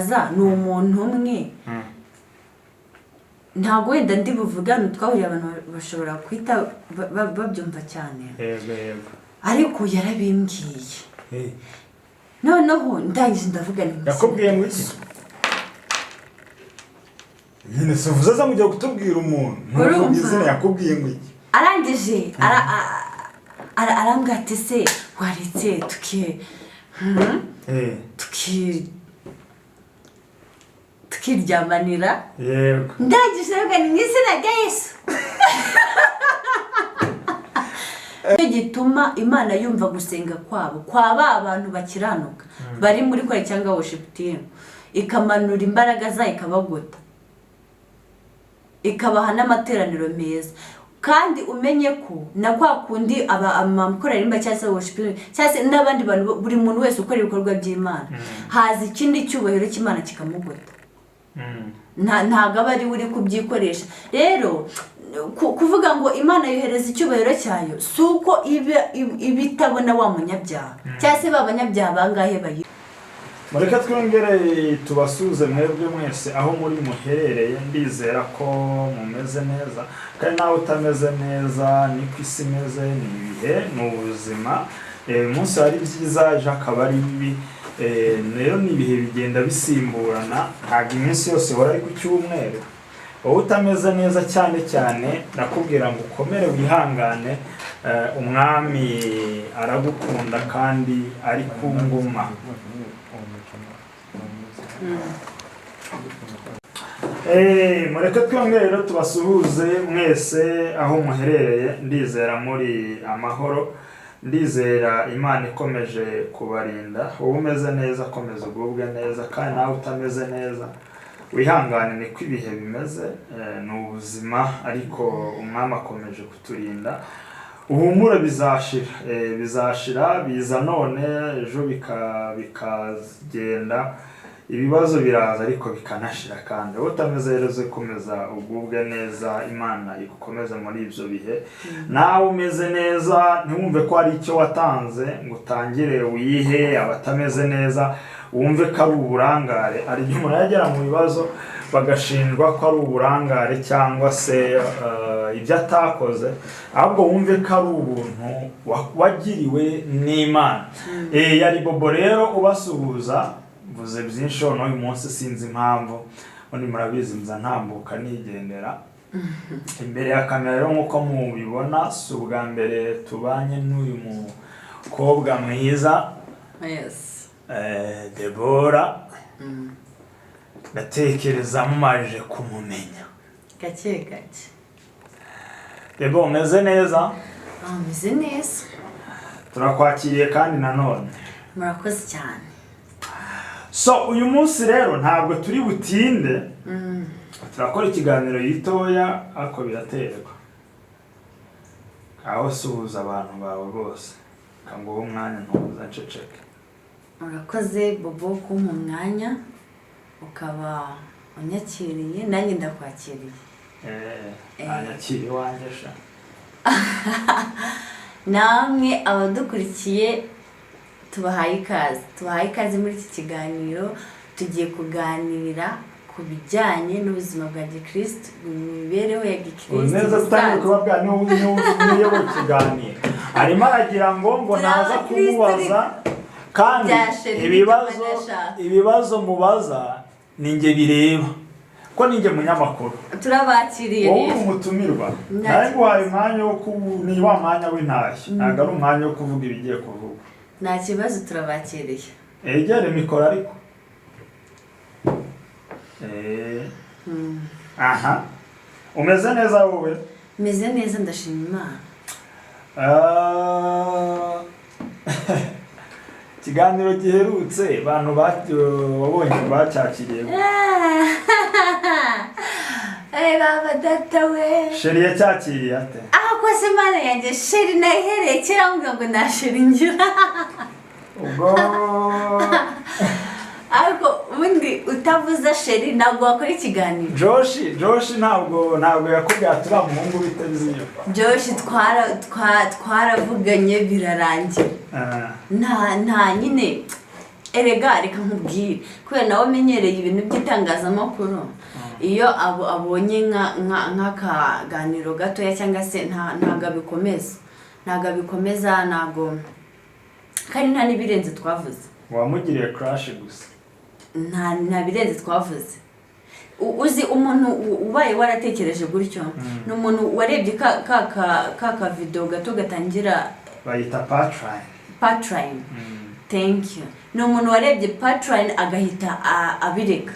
Aza ni umuntu umwe. Ntabwo wenda ndi buvugane, twahuriye, abantu bashobora guhita babyumva cyane. yego yego Ariko yarabimbwiye, noneho ndangije ndavuga nti Yakubwiye ngo iki nyine? Si uvuze aza mugiye kutubwira umuntu, ntuvuge Urumva? izina. Yakubwiye ngo iki? Arangije arambwira ati: "Se waretse tuki tukiryamanira?" Ndangije ndavuga ni mu izina rya Yesu. Nicyo gituma Imana yumva gusenga kwabo, kwa ba bantu bakiranuka bari muri kore cyangwa worship team, ikamanura imbaraga zayo, ikabagota, ikabaha n'amateraniro meza. Kandi umenye ko na kwa kundi aba amakoraririmba cyangwa se worship team cyangwa se n'abandi bantu, buri muntu wese ukora ibikorwa by'Imana, haza ikindi cyubahiro cy'Imana kikamugota. Ntabwo aba ari we uri kubyikoresha. Rero kuvuga ngo Imana yohereza icyubahiro cyayo, si uko iba itabona wa munyabyaha cyangwa se ba banyabyaha bangahe bayi. Mureke twongere tubasuhuze mwebwe mwese aho muri muherereye. Ndizera ko mumeze neza, kandi nawe utameze neza, niko isi imeze, ni ibihe, ni ubuzima. Umunsi hari byiza, ejo akaba ari bibi. Rero ni ibihe bigenda bisimburana, ntabwo iminsi yose ihora ari ku cyumweru. Wowe utameze neza cyane cyane, ndakubwira ngo ukomere, wihangane. Umwami aragukunda kandi ari ku ngoma. Mureke twongere rero tubasuhuze mwese aho muherereye. Ndizera muri amahoro, ndizera Imana ikomeje kubarinda. Wowe umeze neza, komeza ugubwe neza, kandi nawe utameze neza, wihangane, niko ibihe bimeze, ni ubuzima, ariko Umwami akomeje kuturinda. Uhumure, bizashira. Bizashira, biza none, ejo bikagenda. Ibibazo biraza ariko bikanashira. Kandi wowe utameze rero, uze komeza ugubwe neza, Imana igukomeze muri ibyo bihe. Nawe umeze neza, ntiwumve ko hari icyo watanze ngo utangire wihe abatameze neza, wumve ko ari uburangare. Hari igihe umuntu yagera mu bibazo bagashinjwa ko ari uburangare cyangwa se ibyo atakoze, ahubwo wumve ko ari ubuntu wagiriwe n'Imana. Yari Bobo rero ubasuhuza. Mvuze byinshi noneho uyu munsi, sinzi impamvu. Ubundi murabizi, nza ntambuka nigendera imbere ya kamera. Rero nk'uko mubibona, si ubwa mbere tubanye n'uyu mukobwa mwiza, Debora. Ndatekereza mumaje kumumenya. Gake gake. Debo, umeze neza? Ah, meze neza. Turakwakiriye kandi nanone. Murakoze cyane. So uyu munsi rero ntabwo turi butinde, turakora ikiganiro gitoya, ariko biraterwa. Aho suhuza abantu bawe bose, kanguhe umwanya, ntuza nceceke. Urakoze Bobo kumpa umwanya, ukaba unyakiriye, nanjye ndakwakiriye. Anyakira iwanjye sha. Namwe abadukurikiye, tubahaye ikaze, tubahaye ikaze muri iki kiganiro. Tugiye kuganira ku bijyanye n'ubuzima bwa gikristo, imibereho ya gikristo Neza, utangiye isanzwe. Kubabwira niwe ikiganiro, arimo aragira ngo naza Abakristo kumubaza kandi Bya chéri. ibibazo Nibyo ndashaka. Ibibazo mubaza ni njye bireba, ko ni njye munyamakuru. Turabakiriye Wowe uri rero. umutumirwa. Nta Nawe nguhaye umwanya wo ku ni wa mwanya w'intashyo, ntabwo ari umwanya wo kuvuga ibigiye kuvugwa. Nta kibazo, turabakiriye. Egere mikoro ariko. Aha, umeze neza wowe? Meze neza, ndashima Imana. Ah, ikiganiro giherutse abantu wabonye bacyakiriye? Baba data we! Chéri yacyakiriye ate? Aho se Mana yanjye, chéri nahereye kera mvuga ngo nta chéri ngira. Ubwo Ariko ubundi utavuze chéri ntabwo wakora ikiganiro. Josh ntabwo yakubwiye ati: "Uriya muhungu bite byiyo"? Josh twaravuganye birarangira. Nta nyine. Erega reka nkubwire, kubera nawe amenyereye ibintu by'itangazamakuru, iyo abonye nk'akaganiro gatoya cyangwa se ntabwo abikomeza, ntabwo abikomeza, ntabwo, kandi nta n'ibirenze twavuze. Wamugiriye crush gusa. Nta birenze twavuze. Uzi umuntu ubaye waratekereje gutyo ni umuntu warebye ka kavidewo gato gatangira. Bayita patline. Patline, thank you. Ni umuntu warebye patline agahita abireka,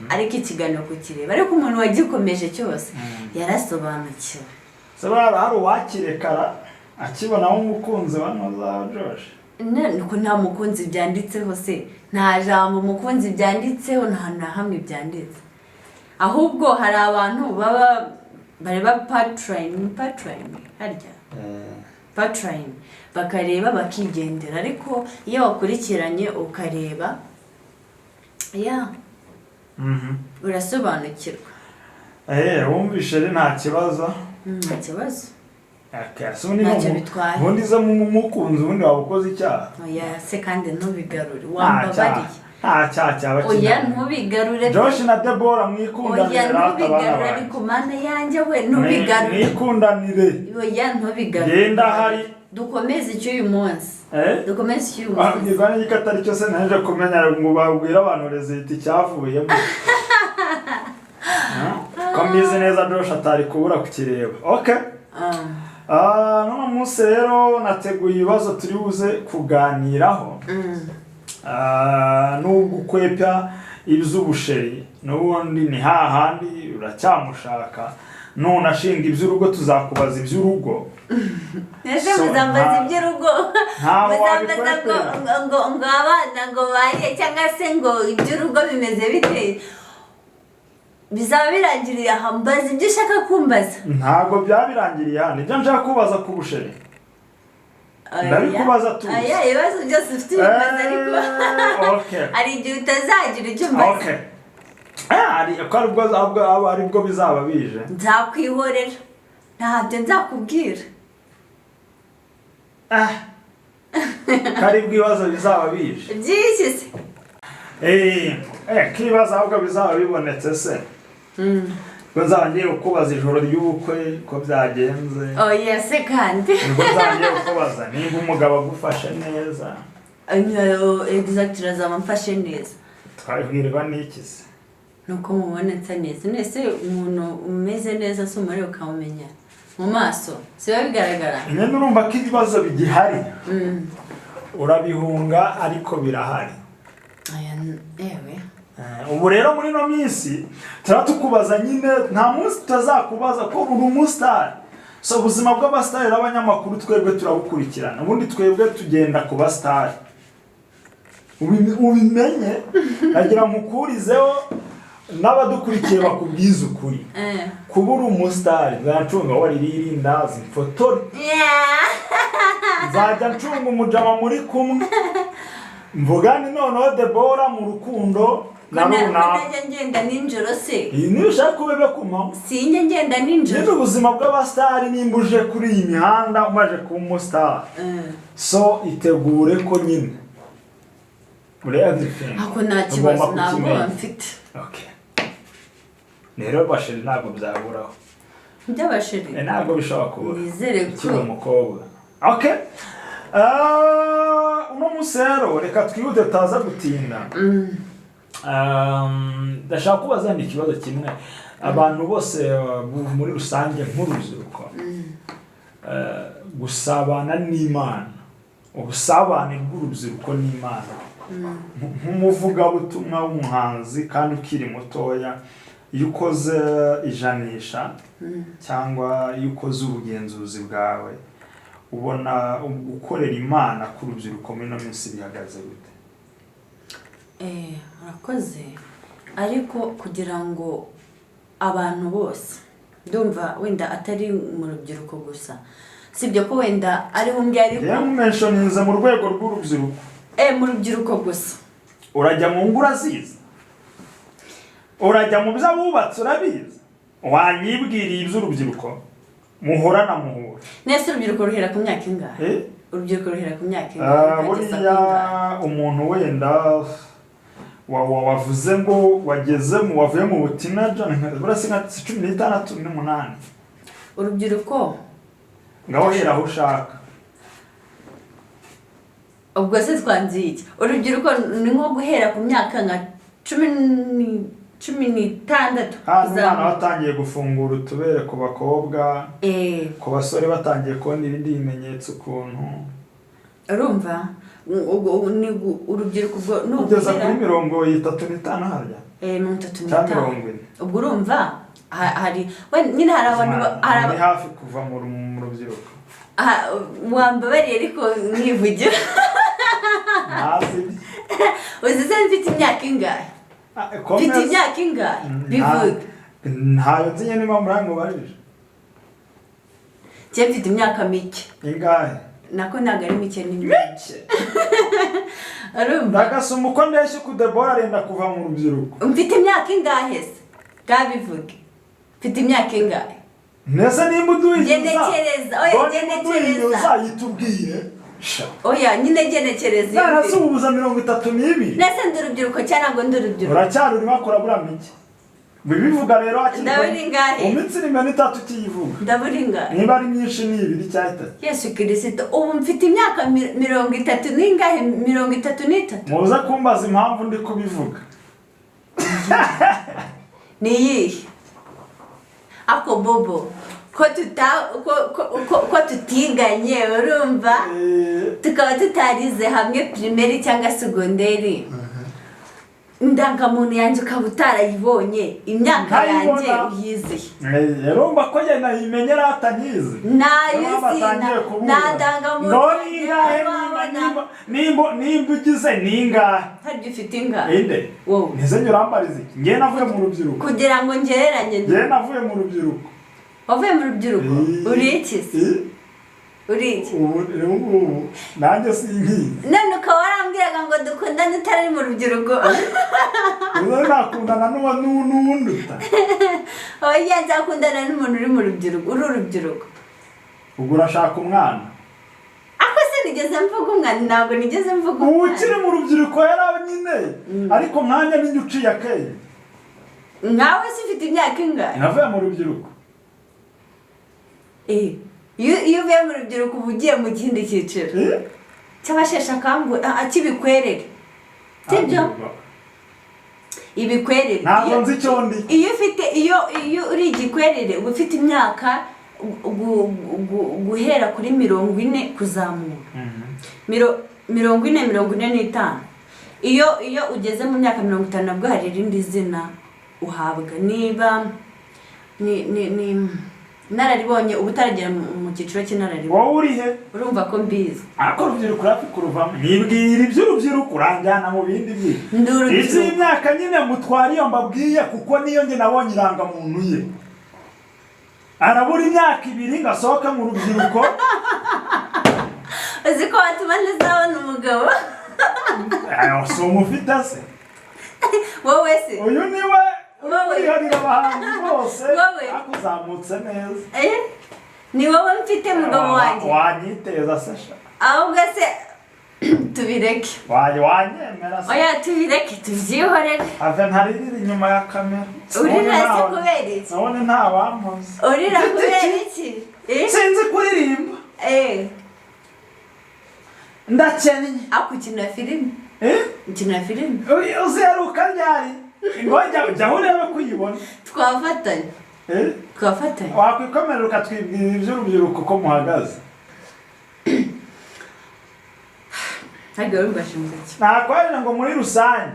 ariko ikiganiro kukireba, ariko umuntu wagikomeje cyose yarasobanukiwe. Se buriya hari uwakirekara akibonamo umukunzi wa Noza Josh? Ko nta mukunzi byanditseho se? Nta jambo umukunzi byanditseho, nta hantu na hamwe byanditse. Ahubwo hari abantu baba bareba patline, patline harya, patline, bakareba bakigendera. Ariko iyo wakurikiranye ukareba ya urasobanukirwa. Wumvishe rero nta kibazo. Nta kibazo. Okay, so ubundi Ntacyo bitwaye. Ubundi zo mukunzi, ubundi waba ukoze icyaha. Oya se, kandi ntubigarure. Nta Wambabariye. cyaha, nta cyaha cyaba Oya. kinaniye. Ntubigarure. Josh na Debora, Oya. mwikundanire rata abana Ntubigarure. banjye. Ariko Mana yanjye we, ntubigarure. Mwikundanire. Oya, ntubigarure. Genda hari. Dukomeze icy'uyu munsi. Eh? Dukomeze icy'uyu munsi. Wabwirwa n'iki atari cyo se? Naje kumenya ngo babwire abantu result icyavuyemo. Ko mbizi neza Josh atari kubura kukireba. Okay. Ah. Ah, n'uno munsi rero nateguye ibibazo turi buze kuganiraho. Ah, nubwo ukwepya iby'ubusheri, n'ubundi ni hahandi uracyamushaka. Nunashinga iby'urugo tuzakubaza iby'urugo. Ese So, muzambaza iby'urugo? Ntaho Muzambaza ngo wabikwepera. ngo abana ngo baye, cyangwa se ngo iby'urugo bimeze bite? Bizaba birangiriye aha? Mbaza ibyo ushaka kumbaza. Ntabwo byabirangiriye hano, ibyo nshaka kubaza ku busheri ndabikubaza tuzi. Aya, ibibazo byose ufite ibibazo, ariko Okay. hari igihe utazagira icyo umbaza. Okay. Ko aribwo bizaba bije. Nzakwihorera, ntabyo nzakubwira. Ah, ko aribwo ibibazo bizaba bije. By'iki se? Ko ibibazo ahubwo bizaba bibonetse se, ko nzaba ngiye kukubaza ijoro ry'ubukwe ko byagenze. Oya se kandi. Nibwo nzaba ngiye kukubaza nimba umugabo agufashe neza. Exact, azaba amfashe neza. Twabwirwa n'iki se? Nuko mubona nsa neza. Nese umuntu umeze neza si umureba ukamumenya mu maso, si biba bigaragara? Nyine urumva ko ibibazo bigihari, urabihunga ariko birahari. Aya, ewe. Ubu rero muri ino minsi turatukubaza nyine, nta munsi tutazakubaza ko uri umusitari. So ubuzima bw'abasitari n'abanyamakuru twebwe turabukurikirana. Ubundi twebwe tugenda ku basitari. Ubimenye, nagira nkukurizeho n'abadukurikiye bakubwize ukuri. Kuba uri umusitari, nzacunga waririye irindazi mfotore. Nzajya ncunga umujama muri kumwe, mvugane noneho Debora mu rukundo na Ko runaka. Najya ngenda nijoro se? Iyi niba ushaka ubebe ku manywa. Sinjya ngenda nijoro. Nyine ubuzima bw'abasitari, nimba uje kuri iyi mihanda umaze kuba umusitari, so itegure ko nyine muri everything Ako nta kibazo. ugomba Nta bwoba kukimenya. mfite. Okay. Rero basheri ntabwo byaburaho. By'abasheri? Ntabwo bishobora kubura. Nizere ko Ukiri umukobwa. Okay. Ah, uno munsi rero reka twihute tutaza gutinda. Ndashaka kubaza ni ikibazo kimwe abantu bose muri rusange nk'urubyiruko. Gusabana n'Imana, ubusabane bw'urubyiruko n'Imana, nk'umuvugabutumwa w'umuhanzi kandi ukiri mutoya, iyo ukoze ijanisha cyangwa iyo ukoze ubugenzuzi bwawe, ubona gukorera Imana k'urubyiruko muri ino minsi bihagaze gute? Urakoze, ariko kugira ngo abantu bose, ndumva wenda atari mu rubyiruko gusa, sibyo ko wenda ariho umbwiye, ariko Njyewe mmentioninze mu rwego rw'urubyiruko. Mu rubyiruko gusa. Urajya mu ngo urazizi, urajya mu byo abubatse urabizi, wanyibwiriye iby'urubyiruko. Muhura na muhura. Nese urubyiruko ruhera ku myaka ingahe? Eh? Urubyiruko ruhera ku myaka ingahe Ah, rukageza ku buriya ingahe? Umuntu wenda wavuze ngo wageze mu wavuye mu buteenager, buriya si nka 16 n'umunani. Urubyiruko. Ngaho hera aho ushaka. Ubwo se twanziye iki? Urubyiruko ni nko guhera ku myaka nka 16 Haza umwana kuzamura. Watangiye gufungura utubere ku bakobwa, ku basore batangiye kubona ibindi bimenyetso ukuntu. Urumva, ubwo ni urubyiruko ubwo ni Kugeza uguhera kuri 35 harya? 35. Cyangwa 40. Ubwo urumva hari we nyine hari abantu hari Ni hafi kuva mu rubyiruko. Wambabariye ariko nkivugira. Ntazi ibye. Uzi se mfite imyaka ingahe? Ah, Mfite komeza. imyaka ingahe? Bivuge. Ntayo nzi nyine, niba murangubajije. Njye mfite imyaka mike. Ingahe? Nako ntabwo ari mike, ni myinshi. Mike. Urumva? Ndagasoma uko ndeshya uku, Debora arenda kuva mu rubyiruko. Mfite imyaka ingahe se? Bwabivuge, mfite imyaka ingahe? Nese nimba uduhinyuza Genekereza, oya, ngo nimba genekereza. uduhinyuza yitubwire. Sha. Oya nyine, genekereza iyo mfite. Narasuhuza 32. Nese ndi urubyiruko cyangwa ntabwo ndi urubyiruko? Uracyari, urimo kurabura mike, wibivuga rero hakiri Ndabura kare. ingahe? Mu minsi iri 30 ukiyivuga. Ndabura ingahe? Niba ari myinshi ni ibiri cyangwa itatu. Yesu Kirisito, ubu mfite imyaka 30 n'ingahe? 33. Muze kumbaza impamvu ndi kubivuga. Ni iyihe ako bobo ko tuta ko tutiganye, urumva, tukaba tutarize hamwe primaire cyangwa secondaire, indangamuntu yanjye ukaba utarayibonye, imyaka Ntayibona. yanjye uyiziye? Urumva ko njye nayimenyera atanyizi. Nayo uzi, nta ndangamuntu ngo yanjye ningahe nimba wabona. Nimba ugize ningahe? Harya ufite ingahe? Inde? Wowe. Ntize nyurambariza iki? Njye navuye mu rubyiruko. Kugira ngo ngereranye. Njye navuye mu rubyiruko. Wavuye mu rubyiruko? Uri iki se? Uri iki? Ubu ngubu nanjye sinkizi. None ukaba warambwiraga ngo dukundane utari mu rubyiruko. Ubu nakundana n'uwunduta? Oya, nzakundana n'umuntu uri mu rubyiruko, uri urubyiruko. Ubwo urashaka umwana? Ako se nigeze mvuga umwana? Ntabwo nigeze mvuga Ubu umwana. ukiri mu rubyiruko yari nyine, ariko mwanya ninjye uciye akenge. Nkawe se ufite imyaka ingahe? Navuye mu rubyiruko. Iyo uvuye mu rubyiruko uba ugiye mu kindi cyiciro cy'abasheshe akanguhe, cy'ibikwerere, sibyo? Ibikwerere. Ntabwo nzi icyo ndi. Iyo ufite iyo uri igikwerere uba ufite imyaka guhera kuri 40 kuzamura, 40, 45. Iyo ugeze mu myaka 50 nabwo hari irindi zina uhabwa, niba ni inararibonye, uba utaragera mu cyiciro cy'inararibonye. Wowe uri he? Urumva ko mbizi. Ariko urubyiruko urafi kuruvamo, nibwira iby'urubyiruko uranjyana mu bindi byinshi. Ndi urubyiruko. Iby'imyaka nyine mutwara iyo mbabwiye, kuko niyo njye nabonye irangamuntu ye arabura imyaka 2 ngo asohoke mu rubyiruko. Uzi ko watuma ntazabona umugabo? Si umufite se? Wowe se? Uyu ni we. Wowe. Uriharira abahanzi bose. Wowe. Akuzamutse neza. Eh? Ni wowe mfite, mugabo wanjye. Wanyiteza se sha? Ahubwo se tubireke. Wanyemera se? Oya, tubireke, tubyihorere. Ave ntaririra inyuma ya kamera. Urira se kubera iki? Nabone nta wampoze. Urira Mfite kubera iki? iki? Eh? Sinzi kuririmba. Eh. Ndakennye. Ako ukina filime? Eh? Ukina filime? Uziheruka ryari? Ngo jya aho urebe ko uyibona. Twafatanya. Eh? Twafatanya. Wakwikomerera ukatwibwira iby'urubyiruko ko muhagaze. Ntabwo wari umbashije iki? Nakwerera ngo muri rusange,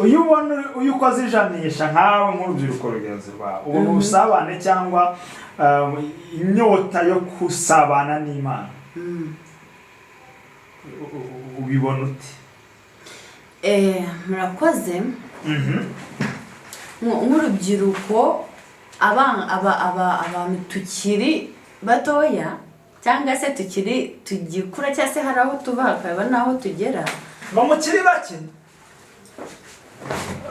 iyo ubona iyo ukoze ijanisha nkawe nk'urubyiruko rugenzi rwawe, ubona ubusabane cyangwa inyota yo gusabana n'Imana, ubibona ute? Murakoze. Nk'urubyiruko, abantu tukiri batoya cyangwa se tukiri tugikura, cyangwa se hari aho tuva hakaba n'aho tugera. Ngo mukiri bake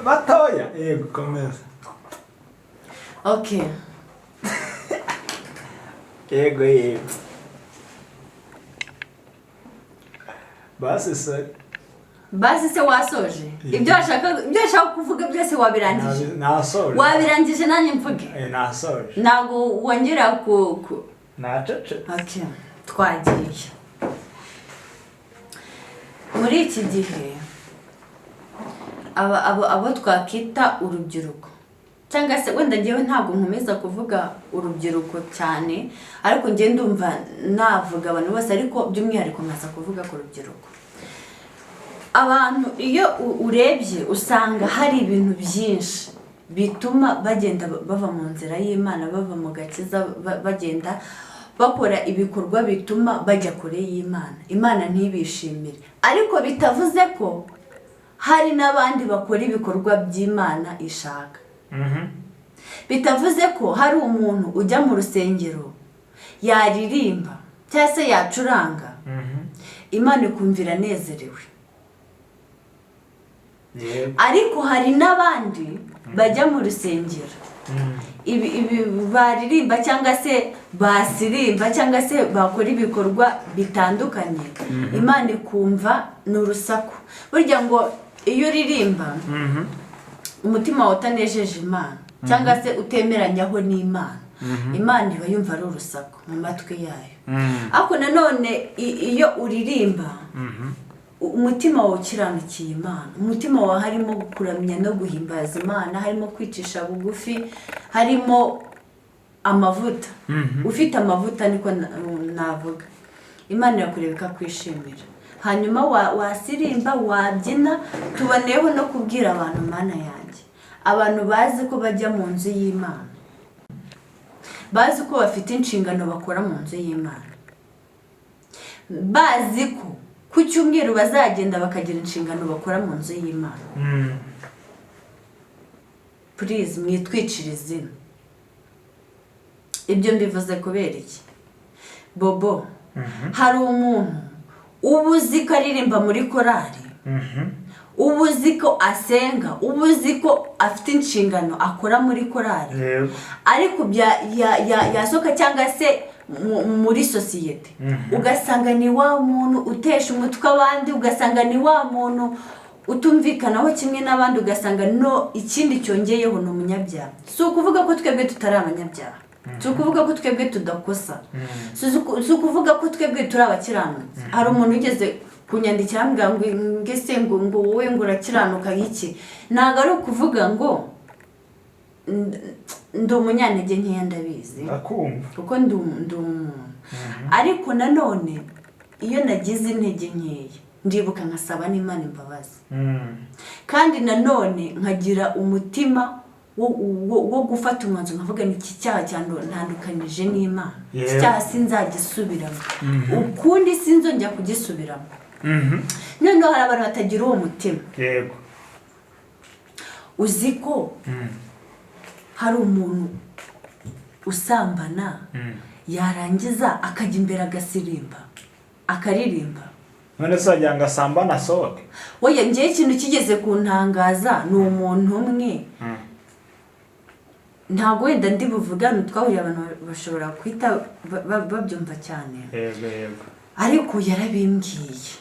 batoya, yego, komeza. Okay. Yego yego. Basi sorry. Basi se wasoje ibyo washaka kuvuga byose, wabirangije? Nasoje. Wabirangije, nanjye mvuge? Nasoje. Ntabwo wongera ku Nacecetse. Okay, twagiye. Muri iki gihe abo twakita urubyiruko, cyangwa se wenda ngewe ntabwo nkomeza kuvuga urubyiruko cyane, ariko njye ndumva navuga abantu bose, ariko by'umwihariko nkaza kuvuga ku rubyiruko. Abantu iyo urebye usanga hari ibintu byinshi bituma bagenda bava mu nzira y'Imana, bava mu gakiza, bagenda bakora ibikorwa bituma bajya kure y'Imana, Imana ntibishimire. Ariko bitavuze ko hari n'abandi bakora ibikorwa by'Imana ishaka. Bitavuze ko hari umuntu ujya mu rusengero, yaririmba cyangwa se yacuranga, Imana ikumvira anezerewe. Ariko hari n'abandi bajya mu rusengero, ibi baririmba cyangwa se basirimba cyangwa se bakora ibikorwa bitandukanye, Imana ikumva ni urusaku. Burya ngo iyo uririmba umutima wawe utanejeje Imana cyangwa se utemeranyaho n'Imana, Imana iba yumva ari urusaku mu matwi yayo. Ariko nanone iyo uririmba umutima wawe ukiranukiye Imana, umutima wawe harimo kuramya no guhimbaza Imana, harimo kwicisha bugufi, harimo amavuta, ufite amavuta niko navuga, Imana irakureba ikakwishimira. Hanyuma wasirimba, wabyina, tuboneyeho no kubwira abantu, Mana yanjye, abantu bazi ko bajya mu nzu y'Imana, bazi ko bafite inshingano bakora mu nzu y'Imana, bazi ko ku cyumweru bazagenda bakagira inshingano bakora mu nzu y'Imana, please mwitwicire izina. Ibyo mbivuze kubera iki, Bobo? Hari umuntu uba uzi ko aririmba muri korari, uba uzi ko asenga, uba uzi ko afite inshingano akora muri korari, ariko yasohoka cyangwa se muri sosiyete, ugasanga ni wa muntu utesha umutwe abandi, ugasanga ni wa muntu utumvikanaho kimwe n'abandi, ugasanga no ikindi cyongeyeho ni umunyabyaha. Si ukuvuga ko twebwe tutari abanyabyaha, si ukuvuga ko twebwe tudakosa, si ukuvuga ko twebwe turi abakiranutsi. Hari umuntu wigeze kunyandikira ambwira ngo ngese ngo wowe ngo urakiranuka iki? Ntabwo ari ukuvuga ngo ndi umunyantege nkeya, ndabizi. Ndakumva. Kuko ndi umuntu, ariko nanone iyo nagize intege nkeya ndibuka nkasaba n'Imana imbabazi, kandi nanone nkagira umutima wo gufata umwanzuro, nkavuga ni iki cyaha ntandukanyije n'Imana, iki cyaha sinzagisubiramo ukundi, sinzongera kugisubiramo. Noneho hari abantu batagira uwo mutima. Uzi ko hari umuntu usambana, yarangiza akajya imbere agasirimba, akaririmba? None se wagira ngo asambane asohoke? Oya, ngewe ikintu kigeze kuntangaza ni umuntu umwe, ntabwo wenda ndi buvugane, twahuriye, abantu bashobora guhita babyumva cyane, yego yego ariko yarabimbwiye.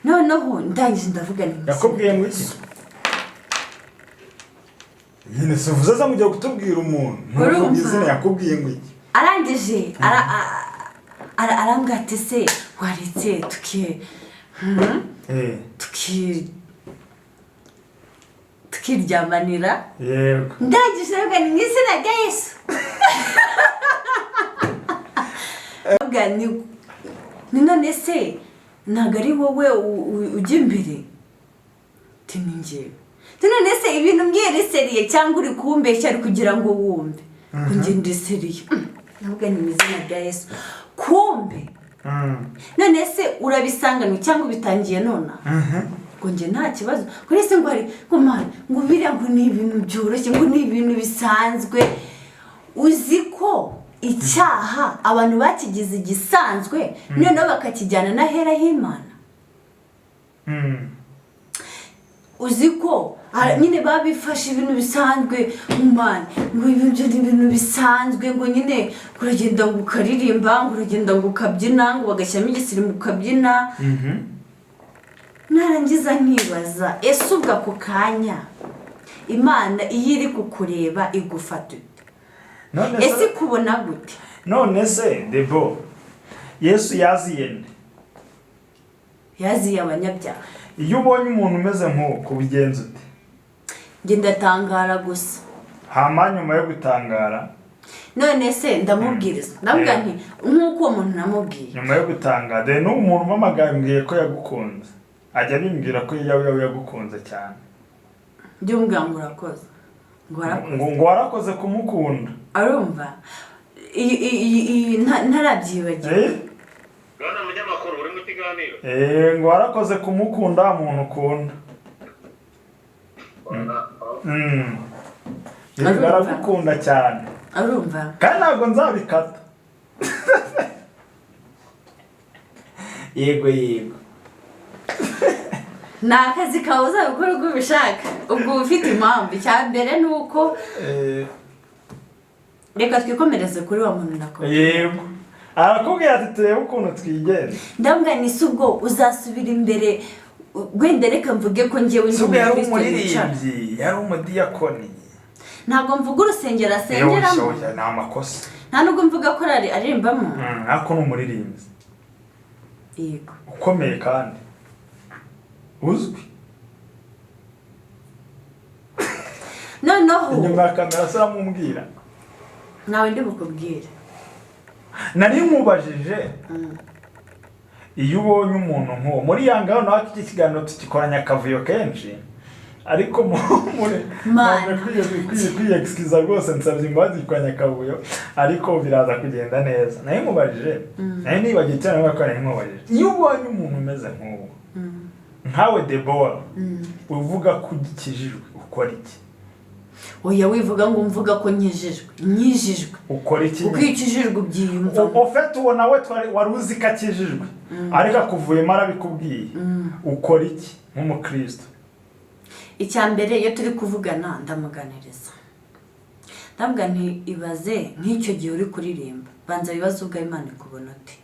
Noneho ndangije ndavuga ni Yakubwiye ngo iki nyine? Si uvuze aza mugiye kutubwira umuntu? Urumva? Ntuvuge izina. Yakubwiye ngo iki? Arangije arambwira ati: "Se waretse tuki tukiryamanira?" Ndangije ndavuga ni mu izina rya Yesu. Ndavuga ni none se ntabwo ari wowe ujya imbere? Ati: "Ni njyewe." Ati: "None se ibintu mbwira sérieux cyangwa uri kumbeshya ari kugira ngo wumve ngo njye ndi sérieux?" Ndavuga ni mu izina rya Yesu. Kumbe none se urabisanganwe cyangwa ubitangiye nonaha? Ngo njye nta kibazo kuri se, ngo hari ngo man, ngo biriya ngo ni ibintu byoroshye, ngo ni ibintu bisanzwe. Uzi ko icyaha abantu bakigize igisanzwe, noneho bakakijyana n'ahera h'Imana? Uzi ko nyine babifashe ibintu bisanzwe, man, ngo ibyo ni ibintu bisanzwe, ngo nyine uragenda ngo ukaririmba, ngo uragenda ngo ukabyina, ngo bagashyiramo igisirimu ukabyina. Narangiza nkibaza: ese ubwo ako kanya Imana iyo iri kukureba igufata ute? None Ese se ikubona gute? None se Debo, Yesu yaziye nde? Yaziye abanyabyaha. Iyo ubonye umuntu umeze nk'uko, ubigenza ute? Njye ndatangara gusa. Hama nyuma yo gutangara? None se ndamubwiriza, ndamubwira nti nk'uko uwo muntu namubwiye. Nyuma yo gutangara, dore n'ubu umuntu umpamagaye mbwiye ko yagukunze, ajya abimbwira ko yawe yagukunze cyane. Njye umubwira ngo urakoze, ngo warakoze. Ngo warakoze kumukunda. Arumva iyi ntarabyibagirwa. Eh? Bwana munyamakuru, uri mu kiganiro. Eh, ngo warakoze kumukunda, umuntu ukunda. Arumva. Aragukunda cyane. Arumva. Kandi ntabwo nzabikata. Yego. Ni akazi kawe, uzabikora uko ubishaka, ubwo uba ufite impamvu. Icya mbere ni uko reka twikomereze kuri wa muntu nakora. Yego, arakubwira ati turebe ukuntu twigenza. Ndamubwira ni se ubwo uzasubira imbere, wenda reka mvuge ko njyewe ndi Si ubwo yari umukristo wicara. umuririmbyi, yari umudiyakoni. Ntabwo mvuga urusengero asengeramo. Yewe, ni amakosa. Nta nubwo mvuga korali aririmbamo. Ariko ni umuririmbyi Yego. ukomeye kandi uzwi. Noneho Inyuma ya kamera se uramubwira? Ntawe ndi bukubwire. Nari nkubajije, iyo ubonye umuntu nk'uwo muri yanga, nawe iki kiganiro tugikoranya akavuyo kenshi, ariko muri Mana. ntabwo kwiyexcusa rwose, nsabye imbabazi, gikoranya akavuyo, ariko biraza kugenda neza. Nari nkubajije, nari nibagiwe cyane ko nari nkubajije: iyo ubonye umuntu umeze nk'uwo, nkawe Debora uvuga ko ugikijijwe, ukora iki? Oya, wivuga ngo mvuga ko nkijijwe, nkijijwe. Ukora iki? Kuko iyo ukijijwe ubyiyumvamo. Ufite uwo nawe wari uzi ko akijijwe, ariko akuvuyemo arabikubwiye, ukora iki nk'umukristo? Icya mbere, iyo turi kuvugana ndamuganiriza, ndavuga nti ibaze nk'icyo gihe uri kuririmba, banza wibaze ubwo Imana ikubona ute?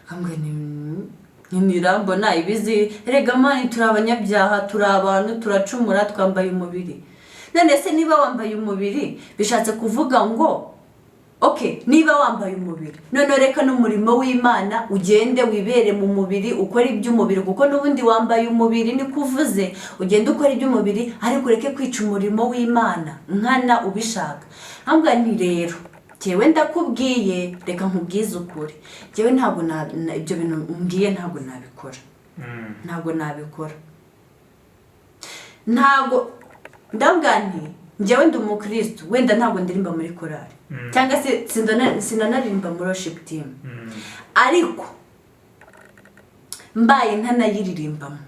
Nkambwira nti ntirambona ibizi. Erega man, turi abanyabyaha, turi abantu, turacumura, twambaye umubiri. None se niba wambaye umubiri, bishatse kuvuga ngo ok, niba wambaye umubiri, none reka n'umurimo w'Imana ugende wibere mu mubiri, ukore iby'umubiri, kuko n'ubundi wambaye umubiri, niko uvuze. Ugende ukora iby'umubiri, ariko ureke kwica umurimo w'Imana nkana ubishaka. Ntabwo nti rero njyewe ndakubwiye, reka nkubwize ukuri, njyewe ntabwo ibyo bintu mbwiye ntabwo nabikora. Ntabwo nabikora, ntabwo. Ndavuga nti njyewe ndi umukristo, wenda ntabwo ndirimba muri korali cyangwa se sinanaririmba muri worship team, ariko mbaye ntanayiririmbamo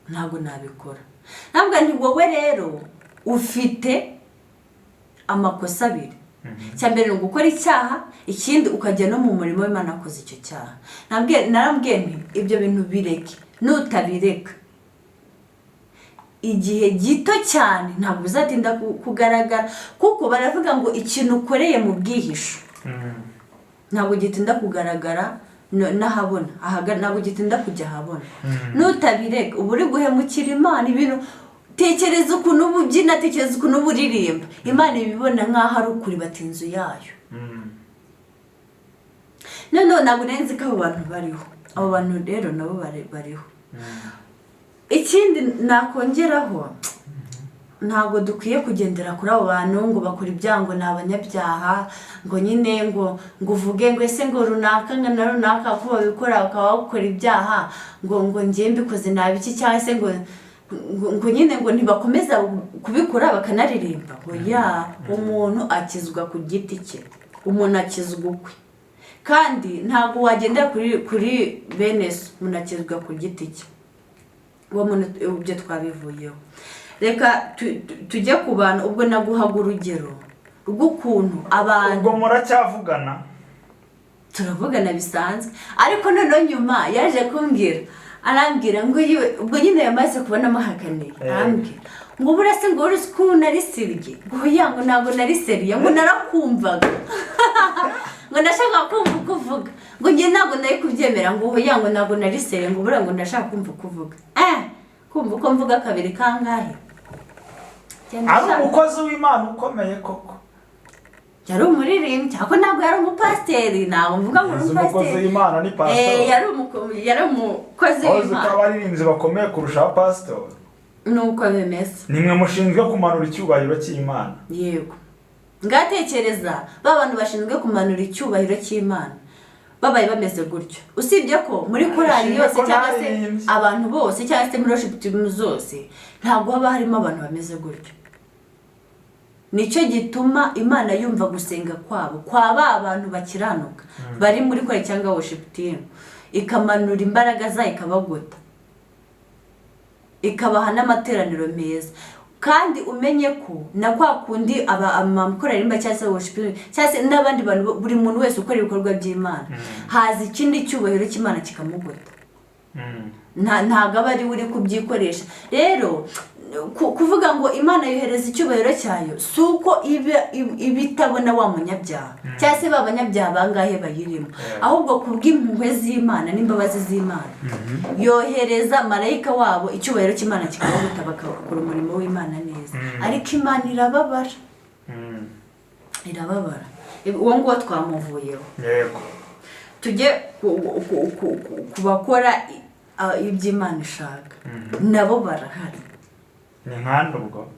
ntabwo nabikora. Ntabwo nti wowe rero ufite amakosa abiri: icya mbere ni ugukora icyaha, ikindi ukajya no mu murimo w'Imana wakoze icyo cyaha. Narambwiye nti ibyo bintu bireke, nutabireka igihe gito cyane ntabwo bizatinda kugaragara, kuko baravuga ngo ikintu ukoreye mu bwihisho ntabwo gitinda kugaragara n'ahabona, ntabwo gitinda kujya ahabona. Nutabireka uba uri guhemukira Imana. Ibintu, tekereza ukuntu uba ubyina, tekereza ukuntu uba uririmba, Imana ibibona nk'aho ari ukuribata inzu yayo. Noneho ntabwo nari nzi ko abo bantu bariho. Abo bantu rero nabo bariho. Ikindi nakongeraho, ntabwo dukwiye kugendera kuri abo bantu ngo bakora ibyaha, ngo ni abanyabyaha, ngo nyine ngo uvuge ngo ese ngo runaka ngo na runaka ko babikora bakaba bakora ibyaha, ngo njye mbikoze nabi iki, cyangwa se ngo nyine ngo ntibakomeza kubikora bakanaririmba ngo ya. Umuntu akizwa ku giti cye, umuntu akizwa ukwe, kandi ntabwo wagendera kuri bene so. Umuntu akizwa ku giti cye. Uwo muntu ibyo twabivuyeho, reka tujye ku bantu. Ubwo naguhaga urugero rw'ukuntu abantu Ubwo muracyavugana? Turavugana bisanzwe, ariko noneho nyuma yaje kumbwira Arambwira ngo ubwo nyine yamaze kubona amuhakaniye, arambwira ngo burase ngo wari uzi ko nari sérieux, ngo oya, ngo ntabwo nari sérieux, ngo narakumvaga, ngo nashakaga kumva uko uvuga, ngo njye ntabwo nari kubyemera, ngo oya, ngo ntabwo nari sérieux, ngo buriya ngo ndashaka kumva uko uvuga. Kumva uko mvuga kabiri kangahe? Genda. Ari Ushaka. umukozi w'Imana ukomeye koko. Yari umuririmbyi, ariko ntabwo yari umupasiteri, ntabwo mvuga ngo ni Uzi, umukozi umupasiteri. w'Imana ni pasitori. Yari umukozi Uzi ko w'Imana. abaririmbyi bakomeye kurusha abapasitori. Nuko bimeze. Nimwe mushinzwe kumanura icyubahiro cy'Imana. Yego, ngatekereza ba bantu bashinzwe kumanura icyubahiro cy'Imana babaye bameze gutyo, usibye ko muri korali Nishimye yose ko cyangwa se naririmbye. abantu bose cyangwa se muri worship team zose, ntabwo haba harimo abantu bameze gutyo. Nicyo gituma Imana yumva gusenga kwabo, kwa ba bantu bakiranuka bari muri korali cyangwa worship team, ikamanura imbaraga zayo, ikabagota, ikabaha n'amateraniro meza. Kandi umenye ko na kwa kundi aba amakorali cyangwa se worship cyangwa se n'abandi bantu, buri muntu wese ukora ibikorwa by'Imana, haza ikindi cyubahiro cy'Imana kikamugota. Ntabwo aba ari we uri kubyikoresha. Rero kuvuga ngo Imana yohereza icyubahiro cyayo, si uko iba itabona wa munyabyaha cyangwa se ba banyabyaha bangahe bayirimo, ahubwo kubw'impuhwe z'Imana n'imbabazi z'Imana yohereza marayika wabo, icyubahiro cy'Imana kikabaguta, bakakora umurimo w'Imana neza. Ariko Imana irababara, irababara. Uwo nguwo twamuvuyeho. Tujye ku bakora iby'Imana ishaka, nabo barahari. Ni nkande ubwo?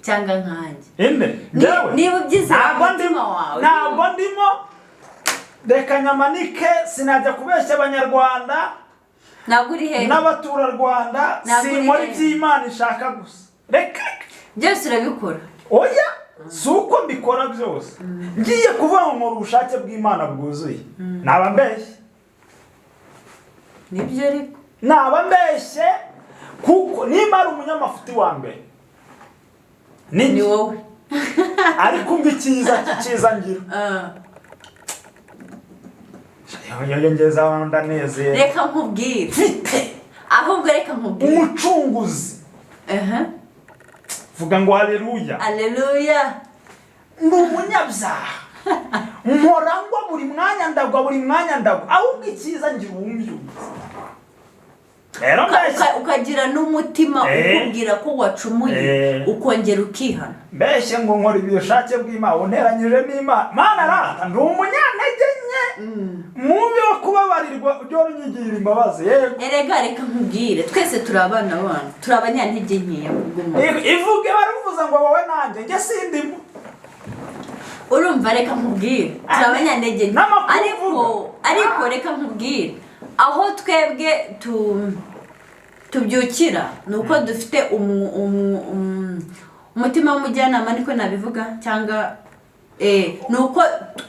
Cyangwa nkanjye. Inde? Njyewe? Niba ubyizera Ntabwo mu mutima ndimo. wawe. Ntabwo ndimo, reka nyamanike, sinajya kubeshya Abanyarwanda Ntabwo uri hehe? n'abaturarwanda. Ntabwo uri Sinkora hehe? iby'Imana ishaka gusa, reka. Byose urabikora. Oya, si uko mbikora byose. Ngiye kuvuga ngo nkora ubushake bw'Imana bwuzuye, naba mbeshye. Nibyo ariko. Naba mbeshye, kuko nimba ari umunyamafuti wa mbere ni Ni njye. wowe. Ariko umva icyiza, icyiza ngira, iyo ngeze aho ndanezerwa. Reka nkubwire. Mfite Ahubwo reka nkubwire. umucunguzi. Vuga ngo haleluya. Aleluya. Ndi umunyabyaha, mpora ngwa buri mwanya, ndagwa buri mwanya, ndagwa. Ahubwo icyiza ngira uwumbyutsa. Rero mbeshye Ukagira n'umutima ukubwira ko wacumuye, ukongera ukihana. Mbeshye ngo nkora ubushake bw'Imana, unteranyije n'Imana, Mana rata, ndi umunyantege nke, mubi wo kubabarirwa, ujye unyigirira imbabazi, yego. Erega reka nkubwire, twese turi abana bana, turi abanyantege nkeya kubw'umuntu. Ivuge, baravuze ngo wowe nanjye, njye sindimo. Urumva, reka nkubwire, turi abanyantege nke. N'amakuru Ariko uvuga. ariko reka nkubwire, aho twebwe tubyukira ni uko dufite umutima w'umujyanama, niko nabivuga, cyangwa ni uko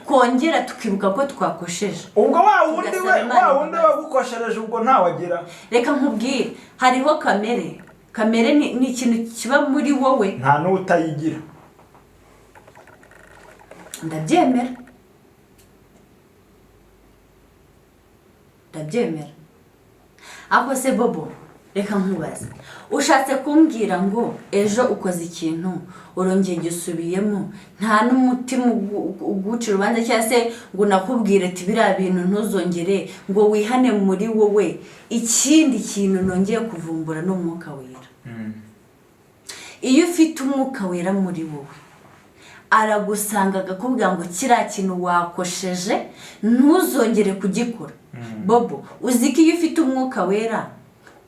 twongera tukibuka ko twakosheje. Ubwo wa wundi we Tugasaba Imana wa wundi imbabazi. wagukoshereje, ubwo ntawagira. Reka nkubwire, hariho kamere. Kamere ni ikintu kiba muri wowe. Nta n'utayigira. Ndabyemera, ndabyemera. Aho se Bobo, reka nkubaze, ushatse kumbwira ngo ejo ukoze ikintu, urongeye gisubiyemo, nta n'umutima uguca urubanza cyangwa se ngo unakubwire ati biriya bintu ntuzongere, ngo wihane muri wowe? Ikindi kintu nongeye kuvumbura ni Umwuka Wera. Iyo ufite Umwuka Wera muri wowe, aragusanga akakubwira ngo kiriya kintu wakosheje ntuzongere kugikora. Bobo, uzi ko iyo ufite Umwuka Wera,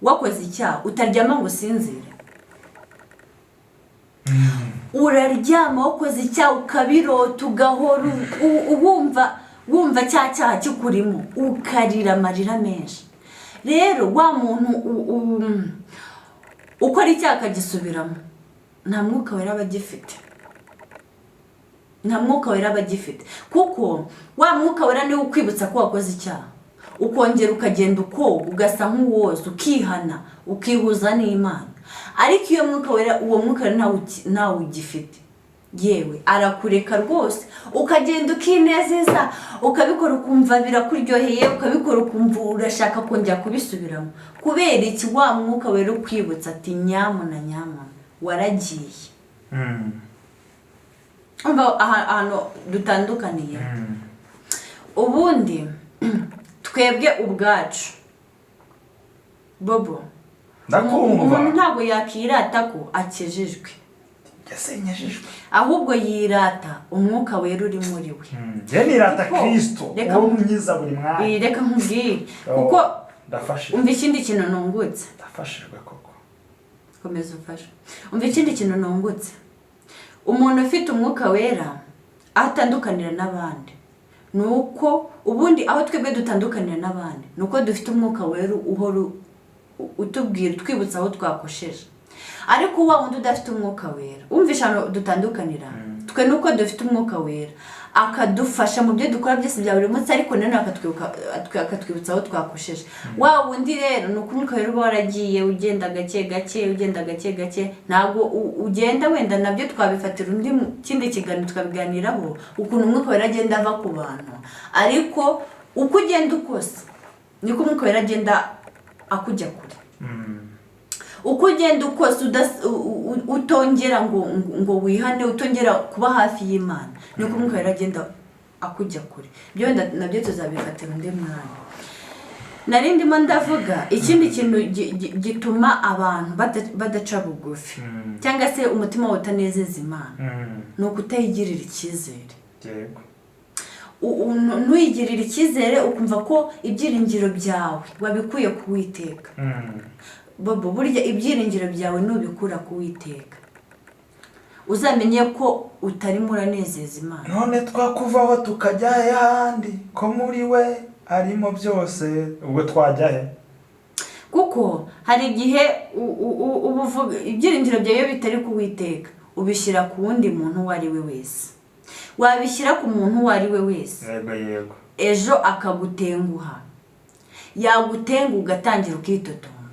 wakoze icyaha, utaryama ngo usinzire? Uraryama wakoze icyaha, ukabirota, ugahora wumva cya cyaha kikurimo, ukarira amarira menshi. Rero wa muntu ukora icyaha akagisubiramo, nta Mwuka Wera aba agifite, nta Mwuka Wera aba agifite, kuko wa Mwuka Wera niwe ukwibutsa ko wakoze icyaha, ukongera ukagenda ukoga, ugasa nk'uwoza, ukihana, ukihuza n'Imana. Ariko iyo Mwuka Wera, uwo Mwuka Wera ntawe ugifite. Yewe, arakureka rwose, ukagenda ukinezeza, ukabikora ukumva birakuryoheye, ukabikora ukumva urashaka kongera kubisubiramo. Kubera iki? Wa Mwuka Wera ukwibutsa ati: "Nyamuna, nyamuna, waragiye." Umva ahantu dutandukaniye. Ubundi twebwe ubwacu, Bobo, Ndakumva. umuntu ntabwo yakirata ko akijijwe. Yasenyejejwe. Ahubwo yirata Umwuka Wera uri muri we. Njye nirata Kuko Kristo reka uwo mwiza buri mwanya. Reka nkubwire, Oh, kuko ndafashijwe. umva ikindi kintu nungutse. Ndafashijwe koko. Komeza ufashe. Umva ikindi kintu nungutse: umuntu ufite Umwuka Wera, aho atandukanira n'abandi ni uko, ubundi aho twebwe dutandukanira n'abandi ni uko dufite Umwuka Wera uhora utubwira, utwibutsa aho twakosheje. Ariko wa wundi udafite Umwuka Wera, wumvisha ahantu dutandukanira twe ni uko dufite Umwuka Wera akadufasha mu byo dukora byose bya buri munsi, ariko nanone akatwibutsa aho twakosheje. Wa wundi rero ni uko Umwuka Wera uba waragiye, ugenda gake gake, ugenda gake gake, ntabwo ugenda. Wenda nabyo twabifatira undi kindi kiganiro tukabiganiraho, ukuntu Umwuka Wera agenda ava ku bantu. Ariko uko ugenda ukose niko Umwuka Wera agenda akujya kure. Uko ugenda ukose utongera ngo wihane, utongera kuba hafi y'Imana, niko Umwuka Wera agenda akujya kure. Ibyo wenda nabyo tuzabifatira undi mwanya. Nari ndimo ndavuga ikindi kintu gituma abantu badaca bugufi, cyangwa se umutima wawe utanezeza Imana, ni ukutayigirira icyizere. Ntuyigirire icyizere, ukumva ko ibyiringiro byawe wabikuye ku Witeka. Bobo, burya ibyiringiro byawe nubikura ku Witeka, uzamenye ko utarimo uranezeza Imana. None twakuvaho tukajya he handi, ko muri we arimo byose? Ubwo twajya he? Kuko hari igihe uba uvuga ibyiringiro byawe iyo bitari ku Witeka, ubishyira ku wundi muntu uwo ari we wese. Wabishyira ku muntu uwo ari we wese, yego yego ejo akagutenguha. Yagutenguha, ugatangira ukitotomba,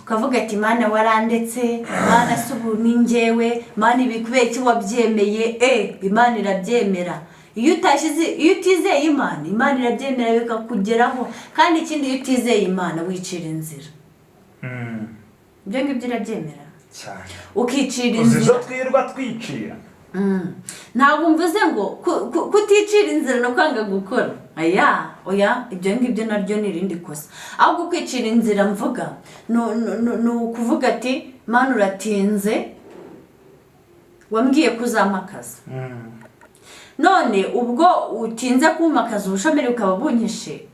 ukavuga ati: "Mana, warandetse, Mana, si ubu ni njyewe, Mana, ibi kubera iki wabyemeye?" Imana irabyemera. Iyo utashyize, iyo utizeye Imana, Imana irabyemera bikakugeraho. Kandi ikindi, iyo utizeye Imana wicira inzira. Ibyo ngibyo irabyemera. Cyane. Ukicira Uzi izo inzira. twirwa twicira. Ntabwo mvuze ngo kuticira inzira no kwanga gukora, aya, oya, ibyo ngibyo naryo ni irindi kosa. Ahubwo kwicira inzira mvuga ni ukuvuga ati: "Mana, uratinze, wambwiye ko uzampa akazi, none ubwo utinze kumpa akazi, ubushomeri bukaba bunyishe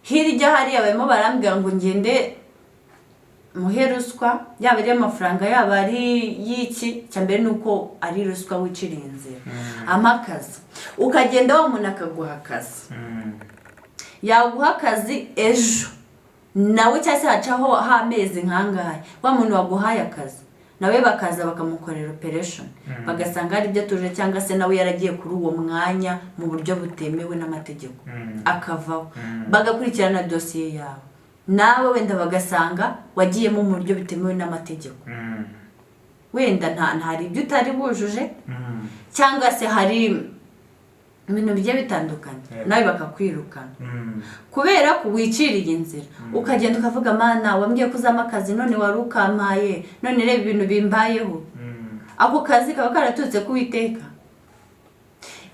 hirya hariya, barimo barambwira ngo ngende muhe ruswa, yaba ari amafaranga, yaba ari y'iki." Icya mbere ni uko ari ruswa, wiciriye inzira. Ampa akazi, ukagenda, wa muntu akaguha akazi. Yaguha akazi, ejo nawe cyangwa se hacaho h'amezi nk'angahe, wa muntu waguhaye akazi nawe bakaza bakamukorera operation, bagasanga hari ibyo atuje, cyangwa se nawe yaragiye kuri uwo mwanya mu buryo butemewe n'amategeko, akavaho. Bagakurikirana dosiye yawe, nawe wenda bagasanga wagiyemo mu buryo butemewe n'amategeko. Wenda ntari ibyo utari wujuje, cyangwa se hari ibintu bigiye bitandukanye, nawe bakakwirukana kubera ko wiciriye inzira. Ukagenda ukavuga: "Mana, wambwiye ko uzampa akazi, none wari ukampaye, none reba ibintu bimbayeho." Ako kazi kaba karaturutse ku Witeka.